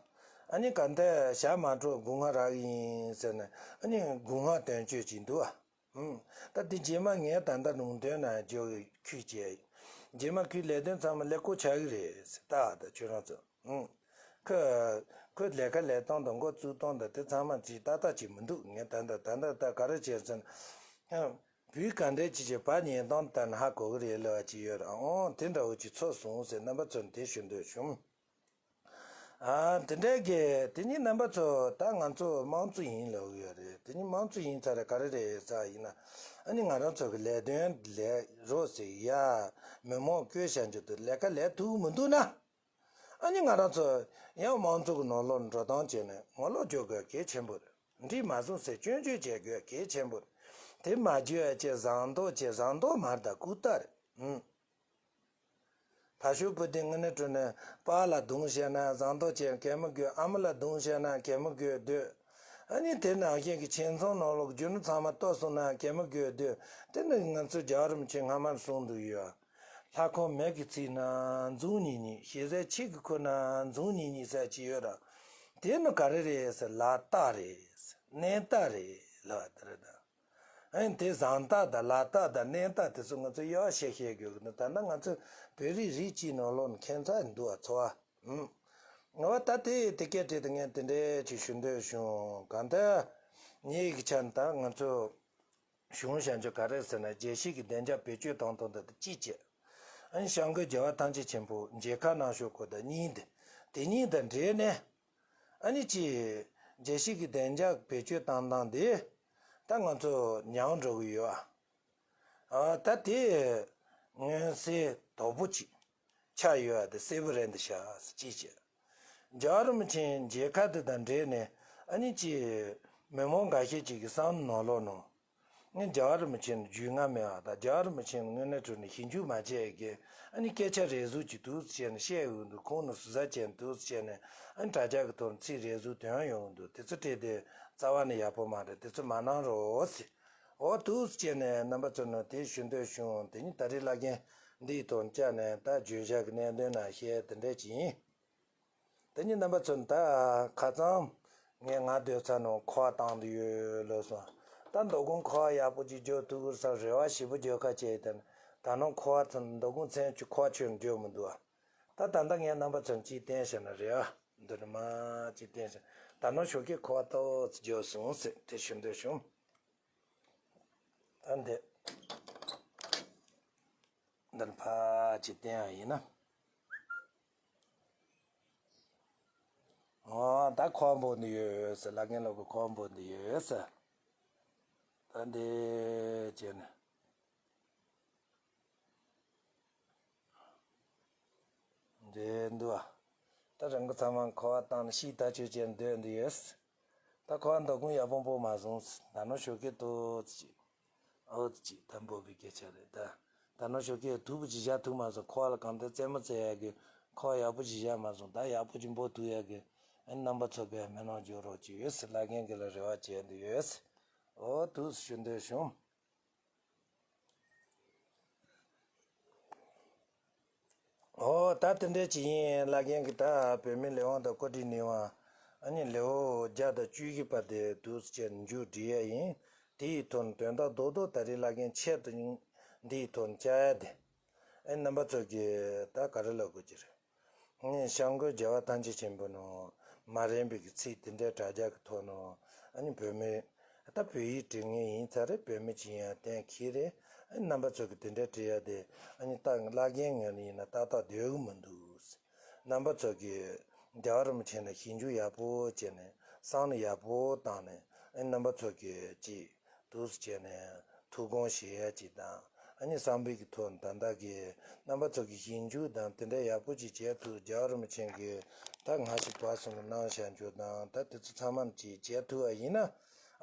ཨ་ནི་གང་ལྟར་ཞྭ་མ་འགྲོ་སྒོ་ང་རག་ཡིན་ཟེར་ནས་ཨ་ནི་སྒོ་ང་དོན་གཅོད་ཅིག་འདུག་ཨ། ཧུམ། ད་འདི་རྗེས་མ་ངས་ད་ལྟ་ལུང་སྟོན་ན་འཇོག་ཁུལ་བྱས། རྗེས་མ་ཁོའི་ལས་དོན་ཚང་མ་ལེགས་པོ་ཆགས་ཀྱི་རེད་ཟེར་ད་ད་ཁྱོད་རང་ཚོ། ཧུམ། ཁོས་ཁོས་ལས་ཀ་ལས་སྟངས་དང་འགོ་བཙུགས་སྟངས་དང་དེ་ཚང་མ་ཅིག་ཏག་ཏག་ཅིག་མི་འདུག་ངས་ད་ལྟ་ད་ལྟ་ད་ག་རེ་བྱས་ཟེར་ན། བུས་ག་འདྲས་ཅི་བྱེད་པ་ཉན་སྟངས་ལྟར་ན་ཧ་གོ་གི་རེད་ལབ་པ་ཅིག་ཡོད་ར། ཨོ་དེ་འདྲ་བོ་ཅིག་ཚོར་སོང་ཟེར་རྣམ་པ་ཚོར་དེ་ཞུ་འདོད་བྱུང་། ཨ་དེ་འདྲས་ཀྱི་དེ་ཉིད་རྣམ་པ་ཚོ་ད་ང་ཚོ་དམངས་གཙོ་ཡིན་ལབ་གི་ཡོད་རེད། དེ་ཉིད་དམངས་གཙོ་ཡིན་ཚར་རེད་ག་རེ་རེད་ཟེར་ཡིན་ན་ཨ་ནི་ང་རང་ཚོ་གི་ལས་དོན་ལས་རོགས་ཟེར་ཡ་མི་མང་བསྐོས་བྱ་འཇོག་ཏུ་ལས་ཀ་ལས་ཐུབ་མི་འདུག་ན། ཨ་ནི་ང་རང་ཚོ་ཡང་དམངས་གཙོ་གི་ནང་ལོགས་འགྲོ་སྟངས་བྱས་ནས་ངོ་ལོག་རྒྱག་དགོས་གལ་ཆེན་པོ་རེད། འགྲིག་མ་སོང་ཟེར་སྐྱོན་བརྗོད་བྱེད་དགོས་གལ་ཆེན་པོ་རེད། དེ་མ་བརྗོད་ཡ་ཅེས་བཟང་མདོག་ཅེས་བཟང་མདོག་མར་དང་ལྐུགས་རྟགས་རེད། ཨུམ། ཕ་ཤུལ་བུ་དེ་དངོས་གནས་དྲང་གནས་པཱ་ལ་རྡུང་བྱས་ན་བཟང་མདོག་ཅེས་གད་མོ་དགོད། ཨ་མ་ལ་རྡུང་བྱས་ན་གད་མོ་དགོད་སྡོད། ཨ་ནི་དེ་ནང་བཞིན་གྱི་ཁྱིམ་ཚང་ནང་ལོགས་རྒྱུ་ནོར་ཚང་མ་གཏོར་སོང་ན་གད་མོ་དགོད་སྡོད། དེ་ནི་ང་ཚོ་རྒྱལ་བ་རིན་པོ་ཆེ་སྔ་མར་གསུངས་འདུག་ཡོད། ལྷ་ཁང་མེ་གིས་ཚིག་ན་འཛུམ་མཉེས་མཉེས། ཞེ་སའི་ཆིབས་ཀྱིས་ཁུར་ན་འཛུམ་མཉེས་མཉེས་ཟེར་གྱི་ཡོད་ར། དེ་ནི་ག་རེ་རེད་ཟེར་ལག་རྟགས་རེད་ཟེར་གནས་རྟགས་རེད་ལབ་པ་དེ་རེད་ད། ཨན་དེ་བཟང་རྟགས་དང་ལ་རྟགས་དང་གནས་རྟགས་དེ་ཚོ་ང་ཚོ་དབྱེ་བ་ཕྱེ་ཤེས་དགོས་ཀྱི་འདུག་ད་ལྟ་ང་ཚོ་བོད་རིགས་རིགས་གཅིག་ནང་ལོགས་ནས་ཁྱད་མཚར་འདུག་བ་ཚོ་བ། ཨུམ། ང་བ་ད་དེ་དེ་སྐད་བྲིས་ཏེ་ངས་དེ་འདྲའི་ཅིག་ཞུ་འདོད་བྱུང་། གང་ལྟར་ངེད་ཀྱི་ཆ་ནས་ད་ང་ཚོ་གཞུང་བྱ་རྒྱུ་ག་རེ་ཟེར་ན། རྒྱལ་སྤྱི་གི་བདེ་འཇགས་བེད་སྤྱོད་གཏོང་སྟངས་དེ་གཅིག་བྱས། ཨ་ནི་བྱ་རྒོད་རྒྱལ་བ་ཐམས་ཅད་མཁྱེན་པོ་མཇལ་ཁ་གནང་ཤོག་གོ། ད་གཉིས་དེ་དེ་གཉིས་དང་འབྲེལ་ནས། ཨ་ནི་ཅིག་རྒྱལ་སྤྱི་གི་བདེ་འཇགས་བེད་སྤྱོད་གཏོང་སྟངས་དེ་ད་ང་ཚོ་ཉམས་འགྲོ་གི་ཡོད་ཨ། ཨ་ད་དེ་མངོན་གསལ་དོད་པོ་ཅིག་ཆགས་ཡོད་ཨ། དེ་གསལ་པོ་རེད་འདི་ཤག་ཅིག་བྱས། རྒྱལ་བ་རིན་པོ་ཆེའི་མཇལ་ཁ་དེ་དང་འབྲེལ་ནས་ཨ་ནི་ཅིག་མི་མང་འགའ་ཤས་ཅིག་གི་བསམ་བློ་ནང་ལོགས་ནང་། ངས་རྒྱལ་བ་རིན་པོ་ཆེ་ནི་རྒྱུས་མངའ་མེད་པ་དང་། རྒྱལ་བ་རིན་པོ་ཆེ་ནི་དངོས་གནས་དྲང་གནས་ཞིབ་འཇུག་མ་བྱས་ཀྱི་ཨ་ནི་སྐད་ཆ་རེ་ཟུང་ཅིག་འདུག་སེ་བྱས་ནས་བཤད་ཡོང་གི་འདུག་ཁོང་ནི་ཟུར་ཟ་བྱས་འདུག་སེ་བྱས་ནས། ཨ་ནི་དྲ་རྒྱ་གི་ཐོག་ནས་ཚིག་རེ་ཟུང་ཐོན་ཡོང་གི་འདུག་དེ་ཚོ་སྤྲད་དེ་རྩ་བ་ནས་ཡག་པོ་མ་རེད། དེ་ཚོ་མ་གནང་རོགས་ཟེར། འོ་འདུག་སེ་བྱས་ནས་རྣམ་པ་ཚོ་ནི་དེ་ཞུ་འདོད་བྱུང་། དེ་ནི་ད་རེས་བླ་རྒན་འདིའི་ཐོག་བཅར་ནས་ད་བརྗོད་བྱ་གི་གནད་དོན་ནང་བཤད་དེ་འདྲ་ཅིག་ཡིན། དེ་ནི་རྣམ་པ་ཚོ་ད་ཁ་ཙམ་ངས་ང་སྡོད་ས་ནང་ཁོ་བ་བཏང་དུ་ཡོད་ལོས་སོང་། ད་མདོ་དགོང་ཁོ་བ་ཡག་པོ་ཅིག་རྒྱག་ཐུབ་ཀྱི་རེད་བསམ་རེ་བ་ཞེ་པོ་རྒྱག་ཁ་བྱས། དེ་ནི་ད་ནང་ཁོ་བ་ཚོ་མདོ་དགོང་མཚན་ཆུ་ཁོ་བ་ཆོད་རྒྱག་མི་འདུག་ཨ། ད་ད་ལྟ་ངས་རྣམ་པ་ཚོ་ཅིག་བསྟན་བྱས་ན་རེ་བ་འདི་ནི་མ་ཅིག་བསྟན་བྱས། ད་ནང་ཞོགས་ཀས་ཁོ་བ་ཏོག་ཙམ་རྒྱག་སོང་ཟེར་དེ་ཞུ་འདོད་བྱུང་། ད་འདི་འདིར་ཕར་ཅིག་བསྟན་ཡ་ཡིན་ན། འོ་ད་ཁོ་བ་འབོད་འདི་ཡོད་ཟེར། བླ་རྒན་ལགས་ཀྱི་ཁོ་བ་འབོད་འདི་ཡོད་ཟེར། ད་འདི་བྱས་ནས། འདི་འདུག་ཨ། ད་རང་གི་ཚང་མ་ཁོ་བ་བཏང་ནས་ཤི་ད་ཆོས་བྱས་འདོད་འདི་ཡོད། ད་ཁོ་བ་མདོ་དགོང་ཡག་པོ་འབོད་མ་སོང་། ད་ནང་ཞོགས་ཀས་ཏོག་ཙམ་ཅིག་ཨོ་ཙི་ཅིག་ད་འབོད་པའི་སྐད་ཆ་རེད་ད། ད་ནང་ཞོགས་ཀས་ཐུག་པོ་ཅིག་བཞག་ཐུབ་མ་སོང་། ཁོ་བ་ལ་གང་ལྟར་རྩེད་མོ་རྩེ་ཡག་གི་ཁོ་བ་ཡག་པོ་ཅིག་བཞག་མ་སོང་། ད་ཡག་པོ་ཅིག་འབོད་ཐུབ་ཡག་གི་ཨ་ནི་རྣམ་པ་ཚོ་གིས་སྨོན་ལམ་རྒྱག་རོགས་ཅིག་ཡོད་ཟེར། བླ་རྒན་གྱིས་ལ་རེ་བ་བྱས་འདི་ཡོད་ཟེར། ཨོ་འདུག་ཞུ་འདོད་བྱུང་། ཨོ་ད་དེ་འདྲ་ཅིག་ཡིན། བླ་རྒན་གྱིས་ད་བོད་མིའི་ལས་དབང་དང་གོ་སྒྲིག་ནུས་པ་ཨ་ནི་ལེའུ་བརྒྱ་དང་བཅུ་བཞི་པ་དེ་འདུག་སེ་བྱས་མཇུག་སྒྲིལ་ཡ་ཡིན། དེའི་ཐོག་ནས་དོན་དག་རྡོག་རྡོག་ད་རེས་བླ་རྒན་ཆེད་དུ་འདིའི་ཐོག་ནས་བཅར་ཡ་དེ། ཨེ་རྣམ་པ་ཚོ་གིས་ད་ག་རེ་ལབ་དགོས་ཀྱི་རེད། ངས་བྱ་རྒོད་རྒྱལ་བ་ཐམས་ཅད་མཁྱེན་པ་ནང་མ་རན་པའི་གི་ཚིག་དེ་འདྲའི་དྲ་རྒྱ་གི་ཐོག་ནང་ཨ་ནི་བོད་མི། ད་བོད་ཡིག་འབྲི་མཁན་ཡིན་ཙང་རེད། བོད་མི་ཅིག་ཡིན་ཡང་གཏན་འཁེལ་རེད། ཨ་ནི་རྣམ་པ་ཚོ་གིས་དེ་འདྲ་འབྲི་ཡ་དེ་ཨ་ནི་ད་བླ་རྒན་ངོས་ནས་ཡིན་ན་ཏག་ཏག་སྡོད་གི་མི་འདུག་རྣམ་པ་ཚོ་གིས་རྒྱལ་བ་རིན་པོ་ཆེ་ལ་ཞིབ་འཇུག་ཡག་པོ་བྱས་ནས་བསམ་བློ་ཡག་པོ་བཏང་ནས། ཨ་ནི་རྣམ་པ་ཚོ་གིས་ཅིག་འདུག་སེ་བྱས་ནས་ཐུགས་དགོངས་བཞེས་ཡ་ཅིག་དང་། ཨ་ནི་བསམ་པའི་གི་ཐོག་ད་ལྟ་གི་རྣམ་པ་ཚོ་གིས་ཞིབ་འཇུག་དང་དེ་འདྲ་ཡག་པོ་ཅིག་བྱས་ཐུབ། རྒྱལ་བ་རིན་པོ་ཆེ་གིས་ད་ང་ཞིག་བར་གསུམ་ལ་གནང་བཞག་རྒྱུ་དང་། ད་དེ་ཚོ་ཚང་མ་ཅིག་བྱས་ཐུབ་པ་ཡིན་ན།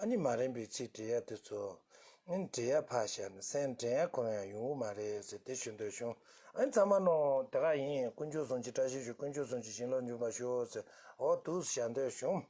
ཨ་ནི་མ་རན་པའི་ཚིག་འབྲི་ཡ་དེ་ཚོ་ཨ་ནི་འབྲི་ཡ་ཕར་བཞག་ནས་སེམས་དྲན་ཡ་ཁོམ་ཡ་ཡོང་གི་མ་རེད་ཟེར་དེ་ཞུ་འདོད་བྱུང་། ཨ་ནི་ཚང་མ་ནང་དེ་ག་ཡིན། དཀོན་མཆོག་གསུམ་གྱི་བཀྲ་ཤིས་ཤོག་དཀོན་མཆོག་གསུམ་གྱི་བྱིན་རླབས་འཇུག་པར་ཤོག་ཟེར། འོ་འདུག་སེ་བྱས་འདོད་བྱུང་།